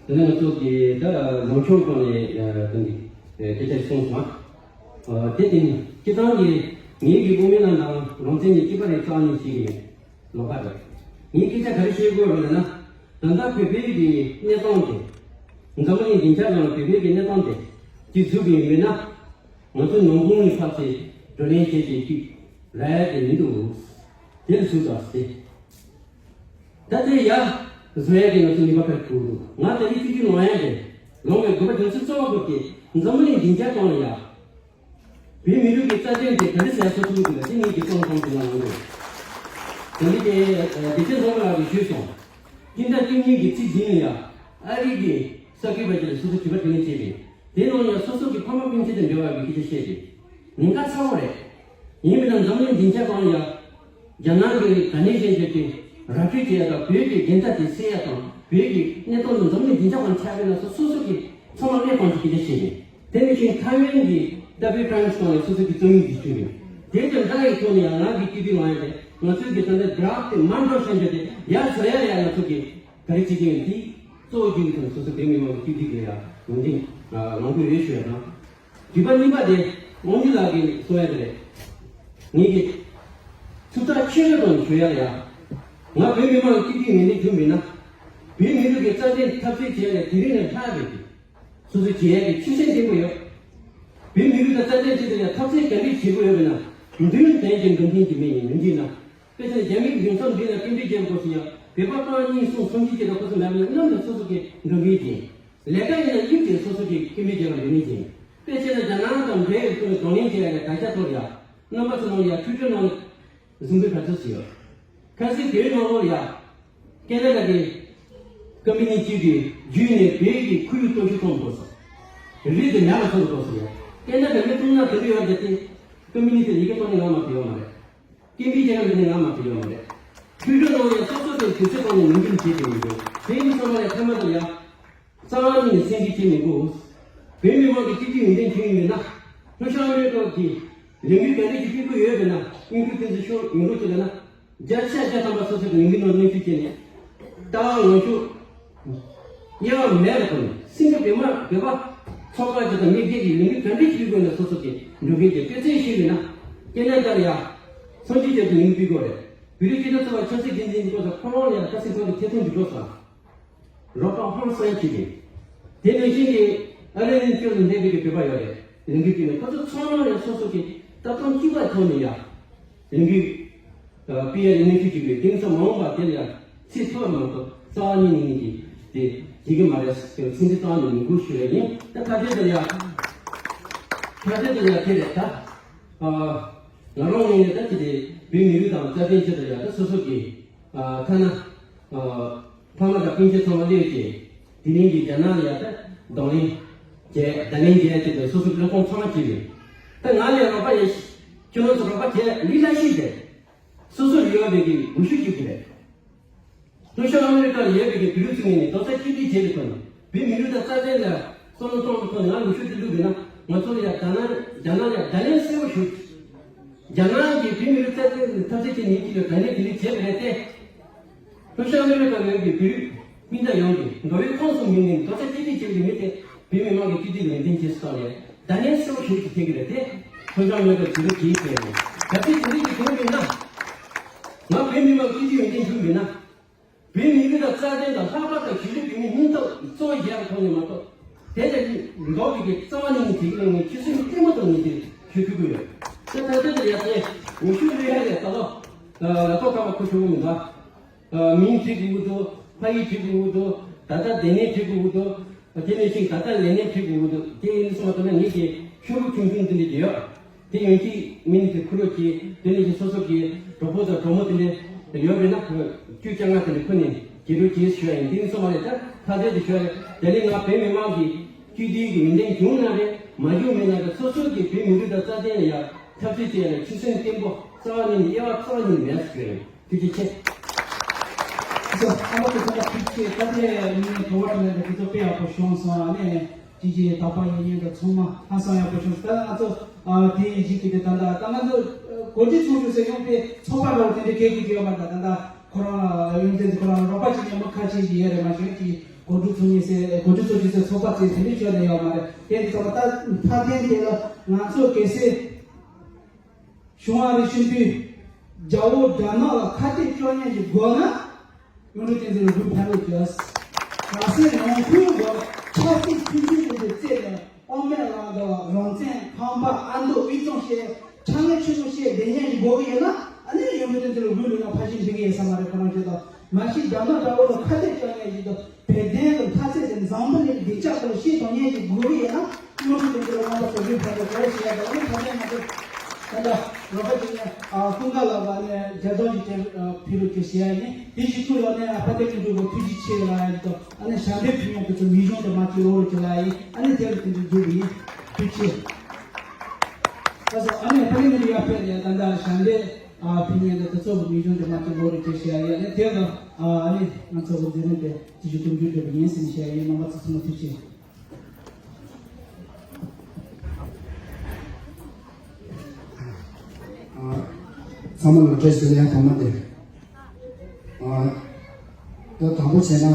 དེ་ནས་ང་ཚོ་གི་ད་ལངས་ཕྱོགས་སྒང་ནས་དེ་འདི་སྐད་ཆ་གསུངས་སོང་། དེ་དེ་ནི་སྤྱིར་བཏང་གི་ངེད་ཀྱི་དབུ་མའི་ལམ་དང་རང་བཙན་གཉིས་གཅིག་པ་རེད་རྩ་ནས་བྱེད་ཀྱི་མེད། ལོག་པ་རེད། ངས་སྐད་ཆ་ག་རེ་བཤད་དགོས་རེད་ལབ་ན། ད་ལྟ་བོད་པའི་གི་གནས་སྟངས་དེ། འཛམ་བུ་གླིང་སྡིངས་ཆ་སྒང་ལ་བོད་པའི་གི་གནས་སྟངས་དེ། ཅིག་བཟོ་གི་ཡིན་མིན་ན། ང་ཚོ་ནང་ཁུལ་ནས་ཕར་ཚུར་བགྲོ་གླེང་བྱས་ཏེ་ཅིག་རག་ཡ་དེ་མི་འདུག་དེ་ལ་སུས་ཙང་ཟེར། ད་དེ་ཡ་བཟོ་ཡ་དེ་ང་ཚོ་ནུས་པ་ཕར་བསྐུར་འདུག་ང་ད་རེས་སྤྱི་འཐུས་ལངས་ཡ་དེ། ལངས་པའི་དགོས་པ་རྒྱུ་མཚན་གཙོ་བོ་སྐོར་གྱི་འཛམ་བུ་གླིང་སྡིངས་ཆ་སྟེང་ལ་ཡ། བོད་མི་རིགས་ཀྱི་རྩ་དོན་དེ་ག་འདྲ་ཟེར་ཡ་སོ་ཐུབ་ཀྱི་འདུག་ལ་དེ་ངེད་ཀྱི་བསམ་བློ་གཏོང་དགོས་ན་ལངས་དགོས། དེ་འདི་དེ་སྡེ་ཚན་ཚོགས་པ་ལགས་ཀྱིས་ཞུས་སོང་། སྤྱི་ཟླ་བཅུ་གཉིས་ཀྱི་ཚེས་བདུན་ལ་ཡ། ཨ་རི་གི་ས་ཁུལ་པ་ཅིག་ལ་སོ་སོ་དྲི་བ་དྲིས་ལན་བྱས་པས། དེ་ནང་ཡང་སོ་སོ་གི་ཕ་མ་སྤུན་མཆེད་དང་འབྲེལ་བ་ཡོད་པའི་སྐད་ཆ་བཤད་པས། ཉེན་ཁ་ཚ་བོ་རེད། ཡིན་པས་ན་འཛམ་གླིང་སྡིངས་ཆ་སྒང་ཡ། རྒྱ་ནག་གི་ག་ནས་གཞན་བྱས་ཏེ་ར་སྤྲོད་བྱེད་ཡ་དང་བོད་ཀྱི་འགལ་ཟླ་དེ་སེལ་ཡ་དང་བོད་ཀྱི་གནས་སྟངས་དེ་འཛམ་གླིང་སྡིངས་ཆ་སྒང་ཆགས་པས་ན་སོ་སོ་སོ་གི་ཚང་མ་གནས་སྟངས་ཀྱི་སྐད་ཆ་བཤད་པས། དེ་ནི་ཤིང་ཐའེ་ཝན་གྱི་ཏ་པི་ཀྲན་སི་སྒང་ནས་སོ་སོ་གི་རྩོམ་ཡིག་འདི་བྲིས་པས། དེ་དང་འདྲ་ཡི་ཐོག་ནས་ཡང་ང་གི་སྐད་འདི་ལངས་ཡ་དེ་ང་ཚོའི་གི་ད་ལྟ་སྒྲ་དེ་མ་འགྲོ་ཤན་བྱས་ཏེ་ཡར་ཟེར་ཡ་ཡ་ང་ཚོ་གི་ག་རེ་བྱེད་ཀྱི་ཡོད་འདི་གཙོ་བོ་རྒྱུ་ཡིན་དང་སོ་སོ་བོད་མི་མང་གི་སྐད་འདི་གི་ཡ་ཡོང་འདི་ལངས་དགོས་ཡོད་ཞུ་ཡ་དང་། དྲི་བ་གཉིས་པ་དེ་དབང་འདུས་ལགས་ཀྱིས་གསུང་ཡ་དེ་རེད། ངེད་ཀྱིས་ཚུགས་ཐག་ཆོད་པོ་དང་ཞུ་ཡ་ལ་ཡ། ང་བོད་མི་མང་གི་སྐད་འདི་ངོས་འཛིན་བྱུང་མིན་ན། བོད་མི་རིགས་ཀྱི་རྩ་དོན་འཐབ་རྩོད་བྱེད་ཡ་ལ་དེ་རིང་ནས་ལྷག་པའི་སོ་སོ་བྱེད་ཡ་གི་ཆོད་སེམས་བརྟན་པོ་ཡོད། བོད་མི་རིགས་ཀྱི་རྩ་དོན་ཆེད་དུ་ཡང་འཐབ་རྩོད་ག་འདྲས་བྱེད་དགོས་ཡོད་པ་ན། མདུན་དོན་གྱི་འགྲོ་མཁན་གྱི་མི་ཡིན་མི་འདྲི་ན། དཔེ་ཆ་རྒྱ་མིའི་གཞུང་ཚབ་འདི་ལ་སྐད་འབོད་བྱེད་སྐོར་སུ་ཡང་བོད་པ་རྐང་གཉིས་གསུམ་སུམ་ཅུ་བྱེད་དང་ཁོ་ཚོ་མེད་པ་ན་གནམ་དུ་སོ་སོ་གི་འགྲོ་མཁན་ཡིན། ལས་ཀ་ཡིན་ན་དབྱིབས་དེ་སོ་སོ་གི་སྐད་འབོད་བྱེད་ལ་འགྲོ་མཁན་ཡིན། དཔེ་བྱས་ན་རྒྱ་ནག་དང་འབྲེལ་ཡོད་ཁོ་ནས་གདོང་ལེན་བྱེད་ཡ་གི་དར་ཆ་ཐོག་ཡ། རྣམ་པ་ཚོ་ནང་ཡ་འཕྲུལ་སྒྲོན་ནང་། གཟིམ་དཔོན་ག་ཚོད་ཅིག་ཡོད། ཁ་སང་བོད་ནང་ལོགས་ལ་ཡ། ཁེ་ན་ཌ་གི་ཀམ་པ་ནི་གཅིག་གིས་བརྒྱུད་ནས་བོད་ཀྱི་ཁོར་ཡུག་སྟོབས་ཤུགས་གཏོང་དགོས་སོ། རི་དེ་ཉག་ལ་སོང་དགོས་སོ་ཡ། ཁེ་ན་ཌ་མི་གཏོང་ན་དེ་འདྲ་ཡོད་རེད་དེ། ཀམ་པ་ནི་དེ་ཡི་གེ་གཏོང་ནི་ང་མ་བུད་ཡོད་མ་རེད། ཀིམ་པི་རྒྱལ་ཁབ་ནི་ང་མ་བུད་ཡོད་མ་རེད། ཁྱོད་ཚོ་ནང་ཡ་སོ་སོ་དེ་དུས་ཚོད་གཏོང་ནས་མི་འདུག་བྱེད་དེ་ཡིན་འདུག་དེ་ཡིན་ཙང་མ་ཡ་ཐ་མ་དུ་ཡ། རྩ་བ་ཉིད་ནས་སེམས་ཁྲལ་བྱེད་མི་དགོས། བོད་མི་མང་གི་སྤྱི་འཐུས་ཡོན་ཏན་ཁྱོན་ཡོད་ན། ལྷོ་ཤར་ཨ་མེ་རི་ཀ་གི་ལས་འགུལ་ག་འདྲ་ཞིག་སྤེལ་དགོས་ཡོད་པས་ན་དངོས་ཤུགས་བསྟན་འཛིན་ཤོག་ཡོང་རོགས་བྱེད་ལ་ན། བརྒྱ་ཆ་བརྒྱ་ཐམ་པ་སོ་སོ་གི་ལས་འགུལ་ནང་མཉམ་ཞུགས་བྱས་ནས། ལྟ་བ་ངོ་ཤུགས། དབྱེ་བ་མེད་པར་ཐོག་ནས་སིང་ག་བོད་མ་བོད་པ་ཚོགས་པ་ཅིག་དང་མི་སྒེར་གྱི་ལས་འགུལ་ག་འདྲ་ཞིག་སྤེལ་དགོས་ན་སོ་སོ་གི་འགྲོ་མཁན་གྱི་དཔེ་མཚོན་ཞིག་ཡིན་ན། ཁེ་ན་ཌ་ལ་ཡ། སངས་རྒྱས་ཀྱི་ལས་འགུལ་སྤེལ་དགོས་རེད། བོད་རིགས་སྤྱི་མཐུན་ཚོགས་པ་ཆབ་སྲིད་འགན་འཛིན་གྱི་སྐོར་དུ་ཁོ་རང་ལ་ཡ་ཁ་སང་ཁོང་གི་ཐད་གཏོང་འདི་འགྲོ་སོང་། རོགས་པ་ཧོན་སན་གྱིས་ཏེ། དེ་ནང་བཞིན་གྱི་ཨ་རི་གླིང་སྐྱོར་དུ་སླེབས་པའི་བོད་པ་ཡོད་རེད། ལས་འགུལ་སྤེལ་ནས་ཁོ་ཚོ་ཚང་མ་ཡང་སོ་སོ་གི་ལྟ་སྟངས་གཅིག་པ་ཐོག་ནས་ཡང་ལས་འགུལ་སྤེལ་ཡ་ལས་འགུལ་ཞུ་གི་ཡོད། དེང་སང་མ་འོངས་པ་དེ་ལ་ཡང་ཚེ་ཐུབ་པ་མ་གཏོགས་རྩ་བ་ཉིད་ནས་ཀྱི་དེ་བྱེད་ཀྱི་མ་རེད་ཟེར་ཚིག་འདི་རྩ་བ་ཉིད་ནས་ངོ་རྒོལ་ཞུ་ཡ་ཡིན། ད་ཁ་གཏད་དེ་ལ་ཡང་ཁ་གཏད་དེ་ལ་ཡང་དེ་རེད་ད། ང་རང་ངོས་ནས་ད་ཅི་སྟེ་བོད་མི་རིགས་དང་རྩ་དོན་ཆེད་དུ་ཡང་ད་སོ་སོ་གི་ཐ་ན། ཕ་མ་དང་སྤུན་མཆེད་ཚང་མ་སླེབས་ཏེ། དེ་རིང་གི་རྒྱ་ནག་ལ་ཡང་ད་གདོང་ལེན་བྱས་བརྡ་ལན་བརྒྱབ་ཡ་ཆེད་དུ་སོ་སོ་བློས་གཏོང་ཚང་མ་བྱས་རེད། ད་ང་ལས་རོགས་པ་ཡིན། ཁྱོད་རང་ཚོ་རོགས་པ་བྱས་ལི་ལ་ཤི་རེད། སོ་སོ་ལ་ཡོད་པའི་གི་འོས་ཤོག་གཅིག་གི་རེད། ལྷོ་ཤར་ཨ་མེ་རི་ཀར་ཡོད་པའི་གི་བོད་རིགས་ཚོ་ངོས་ནས་རྡོག་རྩ་གཅིག་སྒྲིལ་བྱས་པའི་ཐོག་ནས་བོད་མི་རིགས་དང་རྩ་དོན་ལ་བསམ་བློ་གཏོང་བའི་ཐོག་ནས་ང་འོས་ཤོག་དེ་བླུགས་པ་ཡིན་ན་ང་ཚོ་ལ་ཡང་རྒྱ་ནག་རྒྱ་ནག་ལ་ཡང་བརྡ་ལན་གསལ་པོ་ཞུ། རྒྱ་ནག་གིས་བོད་མི་རིགས་རྩ་དོན་འཐབ་རྩོད་བྱེད་མཁན་གཅིག་ལ་བརྡ་ལན་དེ་འདྲ་བྱས་པ་རེད་དེ། ལྷོ་ཤར་ཨ་མེ་རི་ཀར་ཡོད་པའི་བོད་རིགས་སྤུན་ཟླ་ཡོངས་ཀྱིས་མདོ་དབུས་ཁམས་གསུམ་མི་ངོས་ནས་རྡོག་རྩ་གཅིག་སྒྲིལ་བྱེད་པའི་མི་དེ་བོད་མི་མང་གི་སྤྱི་འཐུས་ལ་ཡོན་ཏན་ཆེ་སོང་ནས་བརྡ་ལན་གསལ་པོ་ཞིག་ཅིག་ཐེབས་ཀྱི་རེད་དེ། ལྷོ་ཤར་ཨ་མེ་རི་ཀར་ཇུས་འགོད་བྱེད་ཀྱི་རེད། གལ་སྲིད་དེ་འདྲ་ཞིག་བྱུང་བ་ཡིན་ན། ང་བོད་མི་མང་གི་སྤྱི་འཐུས་ཡོན་ཏན་བྱུང་བ་ཡིན་ན། བོད་མི་རིགས་དང་རྩ་དོན་དང་ལྷག་པར་དུ་གཞིས་ལུས་བོད་མིའི་སྙིང་སྟོབས་གཙོ་བོ་བཞག་པའི་ཐོག་ནས་མ་གཏོགས། དེ་ལས་ལྡོག་པའི་གི་རྩ་བ་ནས་ནི་དེ་གི་ལ་ངས་ཆོད་སེམས་བརྟན་པོ་དང་ངས་དེ་ཞུ་ཐུབ་ཀྱི་ཡོད། དེ་ད་ལྟ་དེ་ཡག་པོ་ངོ་ཤུགས་སླེབས་ཡ་ལས་ད་ལོ། ལ་ཐོག་ཁ་བ་ཁུ་ཆུང་མི་འདུག་མིང་བྲིས་དགོས་ཀྱི་འདུག་ཕ་ཡུལ་བྲིས་དགོས་ཀྱི་འདུག་ད་ལྟ་སྡེ་ནས་བྲིས་དགོས་ཀྱི་འདུག་དེ་ནས་ཤིང་ད་ལྟ་ལས་གནས་བྲིས་དགོས་ཀྱི་འདུག་དེ་ཡིན་སོང་བ་ད་ལྟ་ངེད་ཀྱི་ཤོག་བུ་ཆུང་ཆུང་འདི་འདྲ་ཅིག་ཡོད། དེ་ཡོང་གི་མི་ནི་དེ་ཁུར་རོགས་གྱིས་དེ་ནས་ཀྱི་སོ་སོ་གི་གྲོགས་པོ་དང་གྲོགས་མོ་དེ་འདྲ་ཡོད་རེད་ན་ཁོས་བཅུ་བཅོ་ལྔ་དེ་འདྲ་ཁུར་ནས་བྱེད་རོགས་གྱིས་ཞུ་ཡ་ཡིན། དེ་ནས་སོང་བ་རེད། ད་ཐ་དད་དུ་ཞུ་ཡ་རེད། དེ་ནས་ང་བོད་མི་མང་གི་སྤྱི་འཐུས་ཀྱི་ཡོན་ཏན་བྱུང་ན་རེད་མ་བྱུང་མེད་ན་རེད། སོ་སོ་གི་བོད་མི་རིགས་དང་རྩ་དོན་ལ་ཡ་འཐབ་རྩོད་བྱེད་ཡ་ལ་ཆོད་སེམས་བརྟན་པོ་རྩ་བ་ནས་ནི་དབྱེ་བ་རྩ་བ་ནས་མེད་ཟེར་ཞུ་ཡ་ཡིན། ཐུགས་རྗེ་ཆེ། ཨ་མ་ཁོ་ཚང་མ་ཐུགས་རྗེ་ཆེ། ད་ལྟའི་མི་དྲི་བ་དྲིས་ལན་དེ་ཚོ་དཔེ་ཡག་པོ་བྱུང་སོང་ཨ་ནི། ཅིག་ཅིག་དག་པ་ཡིན་ཉན་དང་ཚང་མ་ཧ་སང་ཡག་པོ་བྱུང་། ད་ང་ཚོ་ཨ་དེ་ཡི་གཞི་གི་དེ་ད་ལྟ་ད་ང་ཚོ་ཨ་གོ་སྒྲིག་ཚོགས་ཆུང་ཟེར་ཡོང་དེ་ཚོགས་པ་འདྲ་བོ་དེ་འདྲའི་གལ་གི་གི་ཡོད་མ་རེད། ད་ད་ལྟ་ཁོ་རང་ཨ་ཡོན་ཏན་ཁོ་རང་རོགས་པ་ཅིག་ཉན་མ་ཁ་ཆེ་ཞིག་ཡོད་རེད། མ་གཞི་ཅིག་གོ་སྒྲིག་ཚོགས་གཉིས་ཟེར་གོ་སྒྲིག་ཚོགས་གཅིག་ཟེར་ཚོགས་པ་ཟེར་དེ་འདྲའི་ཆོད་ནས་ཡོད་མ་རེད། དེ་འདི་ཚོ་ད་མཐའ་དོན་དེ་ལ་ང་ཚོ་གལ་སྲིད། གཞུང་ཨ་རི་ཆེན་པོས་རྒྱལ་པོ་དགྲ་ནག་ལ་ཁ་གཏད་གཅོག་མཁན་ཞིག་དགོས་ན། གཡུང་དྲུང་བསྟན་འཛིན་ལ་འབུལ་ཕན་ལོག་བྱས། གལ་སྲིད་ནང་ཁུལ་དུ་ཆབ་སྲིད་མཐུན་སྒྲིལ་དེ་ཚོ་རྩད་ནས་དབང་མེད་ལ་འདྲ་བ་རང་བཙན་ཁང་པ་ཨ་མདོ་དབུས་གཙང་བཤད་ཆ་ངན་ཆེན་པོ་བཤད་བསྡད་མཁན་ཞིག་དགོས་ཀྱི་ཡོད་ན། ཨ་ནི་གཡུང་དྲུང་བསྟན་འཛིན་ལ་འབུལ་ལོག་ན་ཕལ་ཆེར་འགྲིག་གི་ཡོད་ས་མ་རེད། ཁོ་རང་ཆོས་དང་མ་གཞི་དགྲ་ནག་དགྲ་བོ་ལ་ཁ་གཏད་གཅོག་མཁན་ཞིག་དང་། བོད་དོན་གྱི་མཐའ་ཚད་དེ་འཛམ་བུ་གླིང་གི་བདེ་འཇགས་སྐོར་ལ་བཤད་དོན་སྙིང་རྗེ་དགོས་ཀྱི་ཡོད་ན། གཡུང་དྲུང་བསྟན་འཛིན་ལ་རྣམ་པ་ཚོ་ལུས་ཕན་ཐོགས་དགོས་ཞེས་ཡ་དང་། ཨ་ནི་ད་ལྟ་ང་ཚོ་ད་ལྟ་རོགས་པ་ཅིག་ནས་ཨ་ཀུན་དགའ་ལགས་ལ་ནས་རྒྱ་སྟོན་ཞིག་དེ་ཕུལ་རོགས་ཞེས་ཞུ་ཡ་ཡིན། དེ་བཞིན་དུ་ལ་ནས་ཨ་ཕ་དེ་ཀུན་འགྲུབ་པ་ཐུགས་རྗེ་ཆེ་ལ་ཡ་ཡིན་དང་། ཨ་ནི་ཞབས་འདེགས་ཕུལ་མཁན་དེ་ཚོ་མིང་གཞུང་དུ་མ་བརྗོད་རོགས་ཞེས་ལ་ཡ་ཡིན། ཨ་ནི་དེ་ལ་དེ་འདྲ་འགྲུབ་ཡིན། ཐུགས་རྗེ་ཆེ། ད་སོ་ཨ་ནི་ཕ་ནི་མི་འདི་ཡ་ཕེ་ནས་ད་ལྟ་ཞབས་འདེགས་ཨ་ཕུལ་མཁན་དེ་ཚོ་གི་མིང་གཞུང་དུ་མ་བརྗོད་རོགས་ཞེས་ཞུ་ཡ་ཡིན། ཨ་ནི་དེ་ལ་ཨ་ནི་ང་ཚོ་གི་མཛད་རིམ་དེ་དེ་བཞིན་དུ་འགྲུབ་འགྲུབ་པ་ཡིན་ཟེར་ནས་བཤད་ཡིན། རྣམ་པ་ཚོ་ཚང་མ་ཐུགས་རྗེ་ཆེ། ཨ་ཚང་མ་ལ་བཀྲ་ཤིས་བདེ་ལེགས། ཐོག་མ་དེ་ཨ་ད་དང་པོ་བྱས་ན་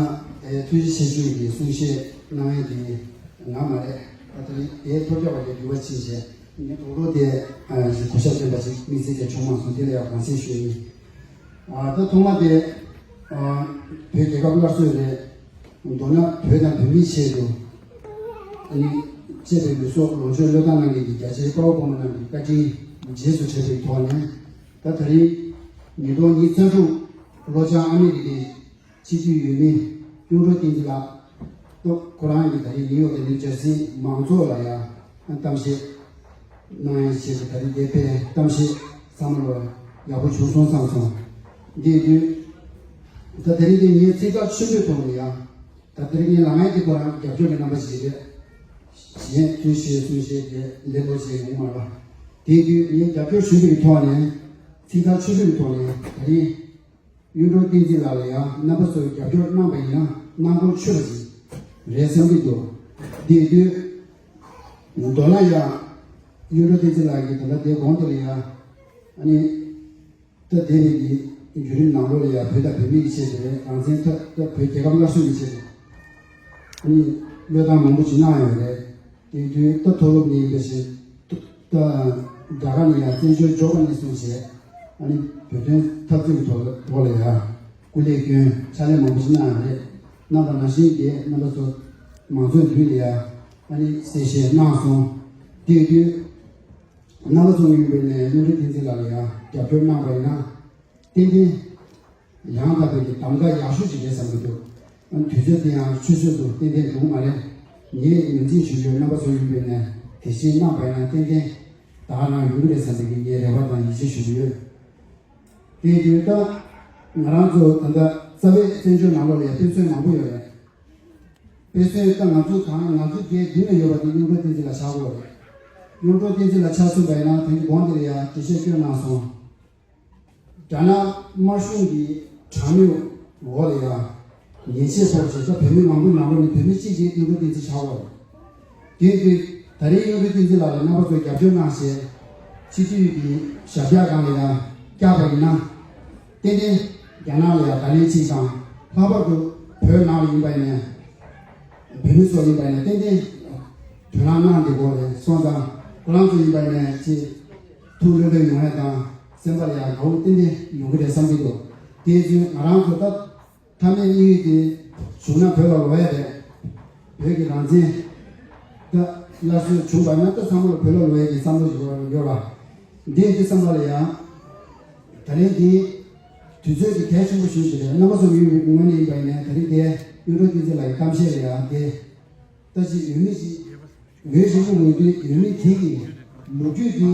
ཨེ་ཐུགས་རྗེ་ཆེ་ཞུ་ཡི་གསུང་བཤད་གནང་ཡས་དེ་ང་མ་རེད། ཨ་ད་དེ་ཐོབ་རྒྱག་པ་ལས་འགྱུར་བ་ཕྱིན་བྱས་ངས་དོག་རོགས་དེ་ཨ་གོ་ཤ་སྟོན་པ་ཞིག་དམིགས་བསལ་གྱི་བྱུང་མ་སོང་། དེ་ལ་ཡང་དགོངས་སེལ་ཞུ་ཡི། ཨ་ད་ཐོག་མ་དེ་ཨ་བོད་རྒྱལ་ཁབ་སླར་གསོའི་རེད། མདོར་ན་བོད་དང་བོད་མིའི་ཆེད་དུ་ཨ་ནི་གཅེས་པའི་ལུས་སྲོག་ལོངས་སྤྱོད་བློས་བཏང་གནང་མཁན་གྱི་རྒྱ་ཆེའི་དཔའ་བོ་དཔའ་མོ་རྣམས་ཀྱི་བཀའ་དྲིན་རྗེས་སུ་དྲན་པའི་ཐོག་ནས། ད་ད་རིང་ཉིས་སྟོང་ཉི་ཤུ་རྩ་དྲུག་ལོ་བྱང་ཨ་མི་རི་ཀའི་སྤྱི་འཐུས་འོས་མི་གཡུང་དྲུང་བསྟན་འཛིན་ལགས། ཁོ་རང་གིས་ད་རིང་ནིའུ་ཡོག་དང་ནིའུ་ཇར་སིའི་མང་ཚོགས་ལ་ཡང་གཏམ་བཤད་གནང་ཡ་ཞེས་པའི་ད་རིང་འདིར་ཕེབས། གཏམ་བཤད་ཚང་མ་ལ་ཡག་པོ་བྱུང་སོང་བསམ་སོང་། འདི་དུས་ད་དེ་རིང་འདི་ངའི་ཚིག་ཐག་ཆོད་པོའི་ཐོག་ནས་ཡང་ད་དེ་རིང་ངའི་ལངས་ཡ་འདི་ཁོ་རང་རྒྱབ་སྐྱོར་གྱི་རྣམ་པ་ཞིག་རེད། གཞན་དུས་ཤེས་གསུང་བཤད་དེ་ལེགས་པོ་ཞིག་ཡོང་མ་རེད། དེ་དུས་ངའི་རྒྱབ་སྐྱོར་ཞུ་རྒྱུའི་ཐོག་ནས་ཚིག་ཐག་ཆོད་པོའི་ཐོག་ནས་ད་རིང་གཡུང་དྲུང་བསྟན་འཛིན་ལགས་ལ་ཡང་རྣམ་པ་ཚོས་རྒྱབ་སྐྱོར་གནང་པ་ཡིན་ན་གནང་དགོས་ཆོད་པ་ཞིག་རེད་བསམ་གྱི་འདུག། དེ་དུས་མདོར་ན་ཡང་གཡུང་དྲུང་བསྟན་འཛིན་ལགས་ཀྱིས་ད་ལྟ་དེ་གོང་དེ་ལ་ཡང་ཨ་ནི་ད་དེ་རིང་གི་བརྒྱུད་རིམ་ནང་ལོགས་ལ་ཡང་བོད་དང་བོད་མིའི་ཆེད་དུ་རེད། རང་བཙན་ཐབས་ད་བོད་རྒྱལ་ཁབ་སླར་གསོའི་ཆེད་དུ་ཨ་ནི་བློས་བཏང་མང་པོ་ཅིག་གནང་ཡོད་རེད། དེ་དུས་ད་མཐོ་སློབ་ནས་ཡིན་པ་ཞིག་ད་རྒྱ་གར་ནས་ཡང་བཙན་བྱོལ་འབྱོར་བ་ནས་བཟུང་བྱས་ཨ་ནི་བོད་དོན་འཐབ་རྩོད་ཀྱི་ཐོག་ཐོག་ལ་ཡང་སྐུ་ལས་བསྐྱོན་ཕྱག་ལས་མང་པོ་ཞིག་གནང་ཡོད་རེད། གནང་བ་ནང་བཞིན་གྱི་རྣམ་པ་ཚོ་མང་ཚོགས་མདུན་ལ་ཡང་ཨ་ནི་གསལ་བཤད་གནང་སོང་། དེ་དུས་རྣམ་པ་ཚོ་ཡིན་པའི་ནས་གཡུང་དྲུང་བསྟན་འཛིན་ལགས་ལ་ཡང་རྒྱབ་སྐྱོར་གནང་བ་ཡིན་ན་ཏན་ཏན་ཡང་དག་པའི་གི་གདམ་ག་ཡག་ཤོས་ཅིག་རེད་བསམ་གྱི་འདུག། དུས་ཚོད་དེ་ཡང་ཆུད་ཟོས་སུ་ཏན་ཏན་འགྲོ་གི་མ་རེད། ངས་ངོས་འཛིན་ཞུ་རྒྱུར་རྣམ་པ་ཚོ་ཡིན་པའི་ནས་དེ་བཞིན་གནང་བ་ཡིན་ན་ཏན་ཏན་ད་ག་རང་ཡོང་གི་རེད་བསམ་པའི་གི་ངའི་རེ་བ་དང་ཡིད་ཆེས་ཞུ་གི་ཡོད། དེ་དུས་ད་ང་རང་ཚོ་ད་ལྟ་རྩ་བའི་བཙན་བྱོལ་ནང་ལོགས་ལ་ཡང་དཔེ་མཚོན་མང་པོ་ཡོད་རེད། དཔེ་མཚོན་ད་ང་ཚོ་གང་ང་ཚོ་རྒྱལ་མདུན་ལ་ཡོད་པ་དེ་གཡུང་དྲུང་བསྟན་འཛིན་ལ་ཆགས་དགོས་རེད། གཡུང་དྲུང་བསྟན་འཛིན་ལ་ཆགས་ཐུབ་པ་ཡིན་ན་དེ་གི་གོང་དེ་ལ་ཡང་འགྲེལ་བཤད་སྐྱོན་གནང་སོང་། རྒྱ་ནག་དམར་གཞུང་གི་དྲག་གནོན་འོག་ལ་ཡང་ཉེས་ཆད་ཕོག་བྱས་ད་བོད་མི་མང་པོའི་ནང་ལོགས་ནས་བོད་མི་གཅིག་གིས་གཡུང་དྲུང་བསྟན་འཛིན་ཆགས་པ་རེད། དེ་དུས་ད་རེས་གཡུང་དྲུང་བསྟན་འཛིན་ལགས་ལ་རྣམ་པ་ཚོས་རྒྱབ་སྐྱོར་གནང་བྱས་སྤྱི་འཐུས་ཀྱི་ཞབས་བཀྱག་སྒང་ལ་ཡང་བཀྱགས་པ་ཡིན་ན། ཏན་ཏན་རྒྱ་ནག་ལ་ཡང་བརྡ་ལན་གཅིག་དང་། ལྷག་པར་དུ་བོད་ནང་ལ་ཡིན་པ་ཡིན་ནའི་བོད་མི་ཚོ་ཡིན་པ་ཡིན་ནའི་ཏན་ཏན་དོ་སྣང་གནང་བསྡད་དགོས་རེད་སོང་ཙང་ཁོ་རང་ཚོ་ཡིན་པ་ཡིན་ནའི་ཅིག་ཐུགས་ལྷོད་ལྷོད་ཡོང་ཡ་དང་སེམས་པ་ལ་ཡང་དགའ་བོ་ཏན་ཏན་ཡོང་གི་རེད་བསམ་གྱི་འདུག། དེ་བཞིན་ང་རང་ཚོ་ད་མཐའ་མའི་དམིགས་ཡུལ་དེ་བྱུང་ན་བོད་ལ་ལོག་ཡ་རེད། བོད་ཀྱི་རང་བཙན་ད་སླར་གསོ་བྱུང་བ་ན་ད་ཚང་མ་ལ་བོད་ལ་ལོག་ཡ་གི་བསམ་བློ་ཞིག་ཡོད་ར། འདི་འདི་བསམ་པ་ལ་ཡང་། ད་རིང་འདི་དུས་ཚོད་ཀྱི་གལ་ཆེན་པོ་ཞིག་ཞིག་རེད། རྣམ་པ་ཚོ་ཡོད་ངོས་ནས་ཡིན་པ་ཡིན་ནའི་ད་རིང་འདི་གཡུང་དྲུང་བསྟན་འཛིན་ལགས་ཀྱི་གཏམ་བཤད་ལ་ཡང་འདི་ལྟ་ཅི་ཡོད་མེད་ཅིག་ཡོད་ཞིག་ཅིག་ངོས་འདི་ཡོད་མེད་དེ་གི་ལོ་རྒྱུས་འདི་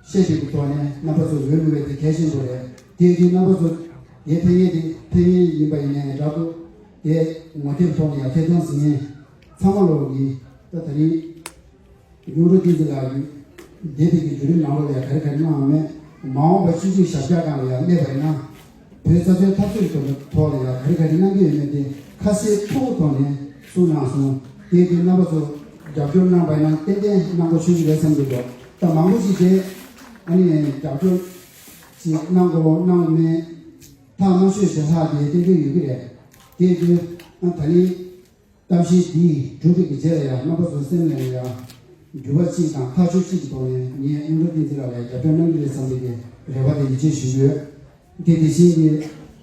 བཤད་པའི་གི་ཐོག་ནས་རྣམ་པ་ཚོ་ཡོད་མེད་པའི་དེ་གལ་ཆེན་པོ་རེད། དེ་གི་རྣམ་པ་ཚོ་ངའི་ཕན་ཡོན་དེ་ཕན་ཡོན་ཡིན་པ་ཡིན་ནའི་འདྲ་འདུག། དེ་ངོ་དེབ་ཐོག་ནས་ཡང་ཐེ་གཏོང་ཟིན་ངེས་ཚང་མ་ལོག་གི་ད་ད་རིང་། གཡུང་དྲུང་བསྟན་འཛིན་ལགས་ཀྱིས་འདས་པའི་གི་བརྒྱུད་རིམ་ནང་ལོགས་ལ་ཡང་ག་རེ་ག་རེ་གནང་བ་མེད། མ་འོངས་པ་སྤྱི་འཐུས་ཞབས་བཀྱག་སྒང་ལ་ཡང་སླེབས་པ་ཡིན་ན། བོད་རྩ་དོན་འཐབ་རྩོད་ཀྱི་ཐོག་ལ་ཡང་ག་རེ་ག་རེ་གནང་གི་ཡོད་མེད་དེ་ཁ་གསལ་ཐུགས་ཐོག་ནས་གསུངས་གནང་སོང་། དེ་དུས་རྣམ་པ་ཚོ་ རྒྱབ་སྐྱོར་གནང་བ་ཡིན་ན་ཏན་ཏན་གནང་དགོས་ཆོག་གི་རེད་བསམ་གྱི་འདུག་ད་མང་པོ་ཞིག་གིས་ཨ་ནི་རྒྱབ་སྐྱོར་ཅིག་གནང་དགོས་གནང་མེད་ཐག་མ་ཆོད་ཞེ་དྲག་དེ་ཏན་ཏན་ཡོད་ཀྱི་རེད། དེ་དུས་ཨ་ད་ནི་གཏམ་བཤད་འདི་གྲུབ་པའི་རྗེས་ལ་ཡང་རྣམ་པ་ཚོའི་སེམས་ལ་ཡང་འགྱུར་བ་གཅིག་དང་ཐག་གཅོད་གཅིག་གི་ཐོག་ནས་ངས་སྔོན་འགྲོ་བསྟན་འཛིན་ལགས་ལ་ཡང་རྒྱབ་སྐྱོར་གནང་གི་རེད་བསམ་པའི་གི་རེ་བ་དེ་ཡིད་ཆེས་ཞུ་གི་ཡོད། དེ་དེ་བཞིན་གྱི་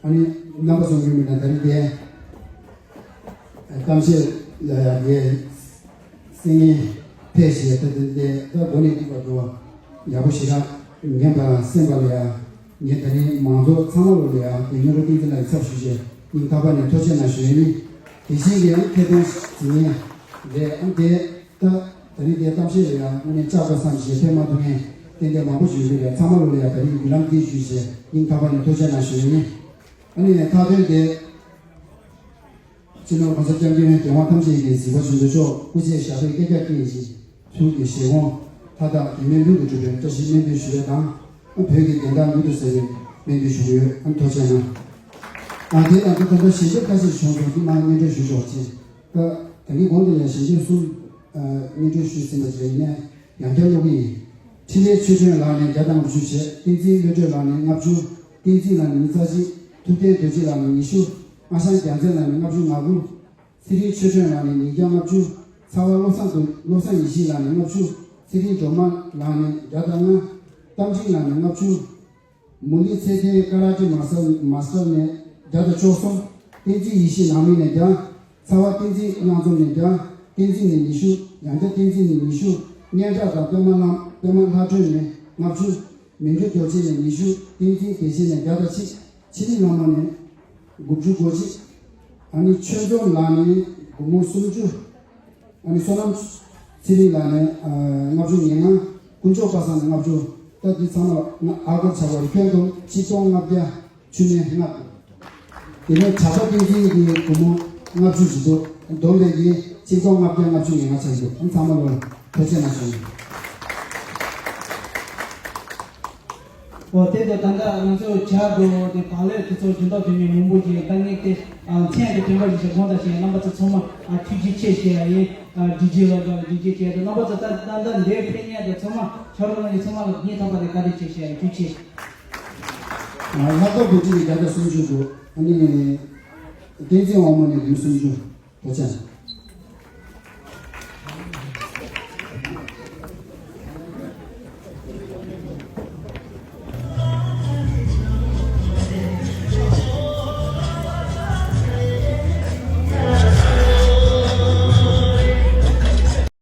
ཨ་ནི་རྣམ་པ་ཚོ་ངོས་ནས་ད་རིང་དེ་གཏམ་བཤད་ལ་ཡང་དེ་སེང་ངེ་ཕེབས་ཞེས་ད་དེ་དེ་ད་འགོ་ནས་འདི་བར་དུ་ཡག་པོ་ཞེ་དྲག་ཉན་པ་དང་གསན་པ་ལ་ཡང་ངས་ད་རིང་མང་ཚོགས་ཚང་མ་ལོ་ལ་ཡང་དེ་སྔོན་འགྲོ་བསྟན་འཛིན་ལགས་ཀྱི་ཚབ་ཞུས་ཞེས་སྙིང་ཐག་པ་ནས་ཐུགས་རྗེ་གནང་ཞུ་ཡ་ཡིན། དེ་བཞིན་གྱི་ཨ་ནི་ཐད་གཏོང་ཟིན་ངེས་རེད། ཨ་ནི་དེ་ད་ད་རིང་དེ་གཏམ་བཤད་ལ་ཡང་དངོས་གནས་བཅར་དགོས་བསམ་ཞེས་ཕེབས་མ་ཐུབ་མཁན་ཏན་ཏན་མང་པོ་ཞིག་ཡོད་ཀྱི་རེད། ཚང་མ་ལོ་ལ་ཡང་ད་རིང་བརྒྱུད་ལམ་འདི་ཞུས་ཞེས་སྙིང་ཐག་པ་ནས་ཐུགས་རྗེ་གནང་ཞུ་ཡ་ཡིན། ཨ་ནི་མཐའ་དོན་དེ། སྤྱི་ནོར་༸གོང་ས་༸སྐྱབས་མགོན་རྒྱལ་དབང་ཐམས་ཅད་ཀྱི་གཟིགས་པ་ཆེན་པོ་མཆོག་སྐུ་ཚེ་ཞབས་པད་བསྐལ་བརྒྱར་བརྟན་ཅིང་། ཐུགས་ཀྱི་བཞེད་དགོངས་མཐའ་དག་གེགས་མེད་ལྷུན་གྱིས་གྲུབ་པའི་བཀྲ་ཤིས་སྨོན་འདུན་ཞུ་བ་དང་། བོད་ཀྱི་བདེན་མཐའ་མྱུར་དུ་གསལ་བའི་སྨོན་འདུན་ཞུ་གི་ཡོད། ཨ་ཐུགས་རྗེ་གནང་། ཨ་དེ་དང་ད་ལྟ་ཞལ་འདེབས་ཁ་ཤས་བྱུང་སོང་། འདི་མར་སྙན་སྒྲོན་ཞུ་ཆོག་ཅིང་། ད་ད་གིན་གོང་དེ་ལ་ཞལ་འདེབས་གསུམ་སྙན་སྒྲོན་ཞུས་ཟིན་པ་ཞིག་ཡིན་ནའི་ཡང་བསྐྱར་ཀློག་གི་ཡིན། འཕྲིན་ལས་ཆོས་སྒྲོན་ལགས་ནས་བརྒྱ་དང་ལྔ་བཅུ་བྱས། བསྟན་འཛིན་བློ་གྲོས་ལགས་ནས་ལྔ་བཅུ། བསྟན་འཛིན་ལགས་ནས་ཉི་ཤུ་རྩ་གཅིག། ཐུབ་བསྟན་རྡོ་རྗེ་ལགས་ནས་ཉི་ཤུ། ཨ་ཞང་རྒྱལ་མཚན་ལགས་ནས་ལྔ་བཅུ་ང་དགུ། ཚེ་རིང་ཆོས་སྒྲོན་ལགས་ནས་ཉིས་བརྒྱ་ལྔ་བཅུ། ཚ་བ་བློ་བཟང་དུ་བློ་བཟང་ཡེ་ཤེས་ལགས་ནས་ལྔ་བཅུ། ཚེ་རིང་སྒྲོལ་མ་ལགས་ནས་བརྒྱ་དང་ལྔ། རྟ་མགྲིན་ལགས་ནས་ལྔ་བཅུ། མུ་ལི་ཚེ་བརྟན་ཀ་ར་ཏེ་མ་སྟར་མ་སྟར་ནས་བརྒྱ་དང་བཅུ་གསུམ། བསྟན་འཛིན་ཡེ་ཤེས་ནང་མི་ནས་བརྒྱ། ཚ་བ་བསྟན་འཛིན་གཡང་འཛོམས་ནས་བརྒྱ། བསྟན་འཛིན་ནས་ཉི་ཤུ། ཡང་བསྐྱར་བསྟན་འཛིན་ནས་ཉི་ཤུ། སྙན་གྲགས་དང་པད་མ་ལྷ་པད་མ་ལྷ་སྒྲོན་ནས་ལྔ་བཅུ། མི་འགྱུར་རྡོ་རྗེ་ནས་ཉི་ཤུ། བསྟན་འཛིན་བདེ་ཆེན་ནས་བརྒྱ་དང་གཅིག། ཆི་ལི་ལྷ་མོ་ནས་དགུ་བཅུ་གོ་གཅིག། ཨ་ནི་ཆོས་འཛོམས་ལགས་ནས་སྒོར་མོ་སུམ་ཅུ། ཨ་ནི་བསོད་ནམས་ཚེ་རིང་ལགས་ནས་ཨ་ལྔ་བཅུ་ང་ལྔ། དཀོན་མཆོག་པ་སངས་ནས་ལྔ་བཅུ། ད་འདི་ཚང་མ་ང་ཨ་སྒོར་ཆགས་པ་རེད། ཁྱོན་བསྡོམས་ཆིག་སྟོང་ལྔ་བརྒྱ་བཅུ་མེད་ལྔ། དེ་ནས་གྲྭ་པ་བསྟན་འཛིན་གྱི་སྒོར་མོ་ལྔ་བཅུ་ཞིག་འདུག་བསྡོམས་པས་ཀྱི་ཆིག་སྟོང་ལྔ་བརྒྱ་ལྔ་བཅུ་ང་ལྔ་ཆགས་ཀྱི་འདུག་ཨ་ཚང་མ་ལོ་ཐུགས་རྗེ་གནང་ཞུ། འོ་དེ་དང་ད་ལྟ་ང་ཚོ་བྱ་དགོས་དེ་བག་ལེབ་དེ་ཚོ་སྦྱིན་བདག་དེ་མི་མང་པོ་ཞིག་ད་ངས་དེ་མཚན་དེ་དྲན་པ་ཞིག་བྱས་དགོངས་དག་ཞེས་རྣམ་པ་ཚོ་ཚང་མ་ཐུགས་རྗེ་ཆེ་ཞེས་ཡིན། ཌི་ཇེ་ལགས་ཀྱང་ཐུགས་རྗེ་ཆེ། དེ་རྣམ་པ་ཚོ་ད་ད་ལྟ་འདིར་ཕེབས་མཁན་དེ་ཚང་མ་ཕྱག་རོགས་གནང་མཁན་ཚང་མ་ལ་སྙིང་ཐག་པ་ནས་བཀའ་དྲིན་ཆེ་ཞེས་ཡིན། ཐུགས་རྗེ་ཆེ། ལྷག་པར་དུ་ཅི་ནས་བརྒྱ་དང་སུམ་ཅུ་དགོས། ཨ་ནི་བསྟན་འཛིན་དབང་མོ་ནས་དགུ་སུམ་ཅུ། ཐུགས་རྗེ་ཆེ།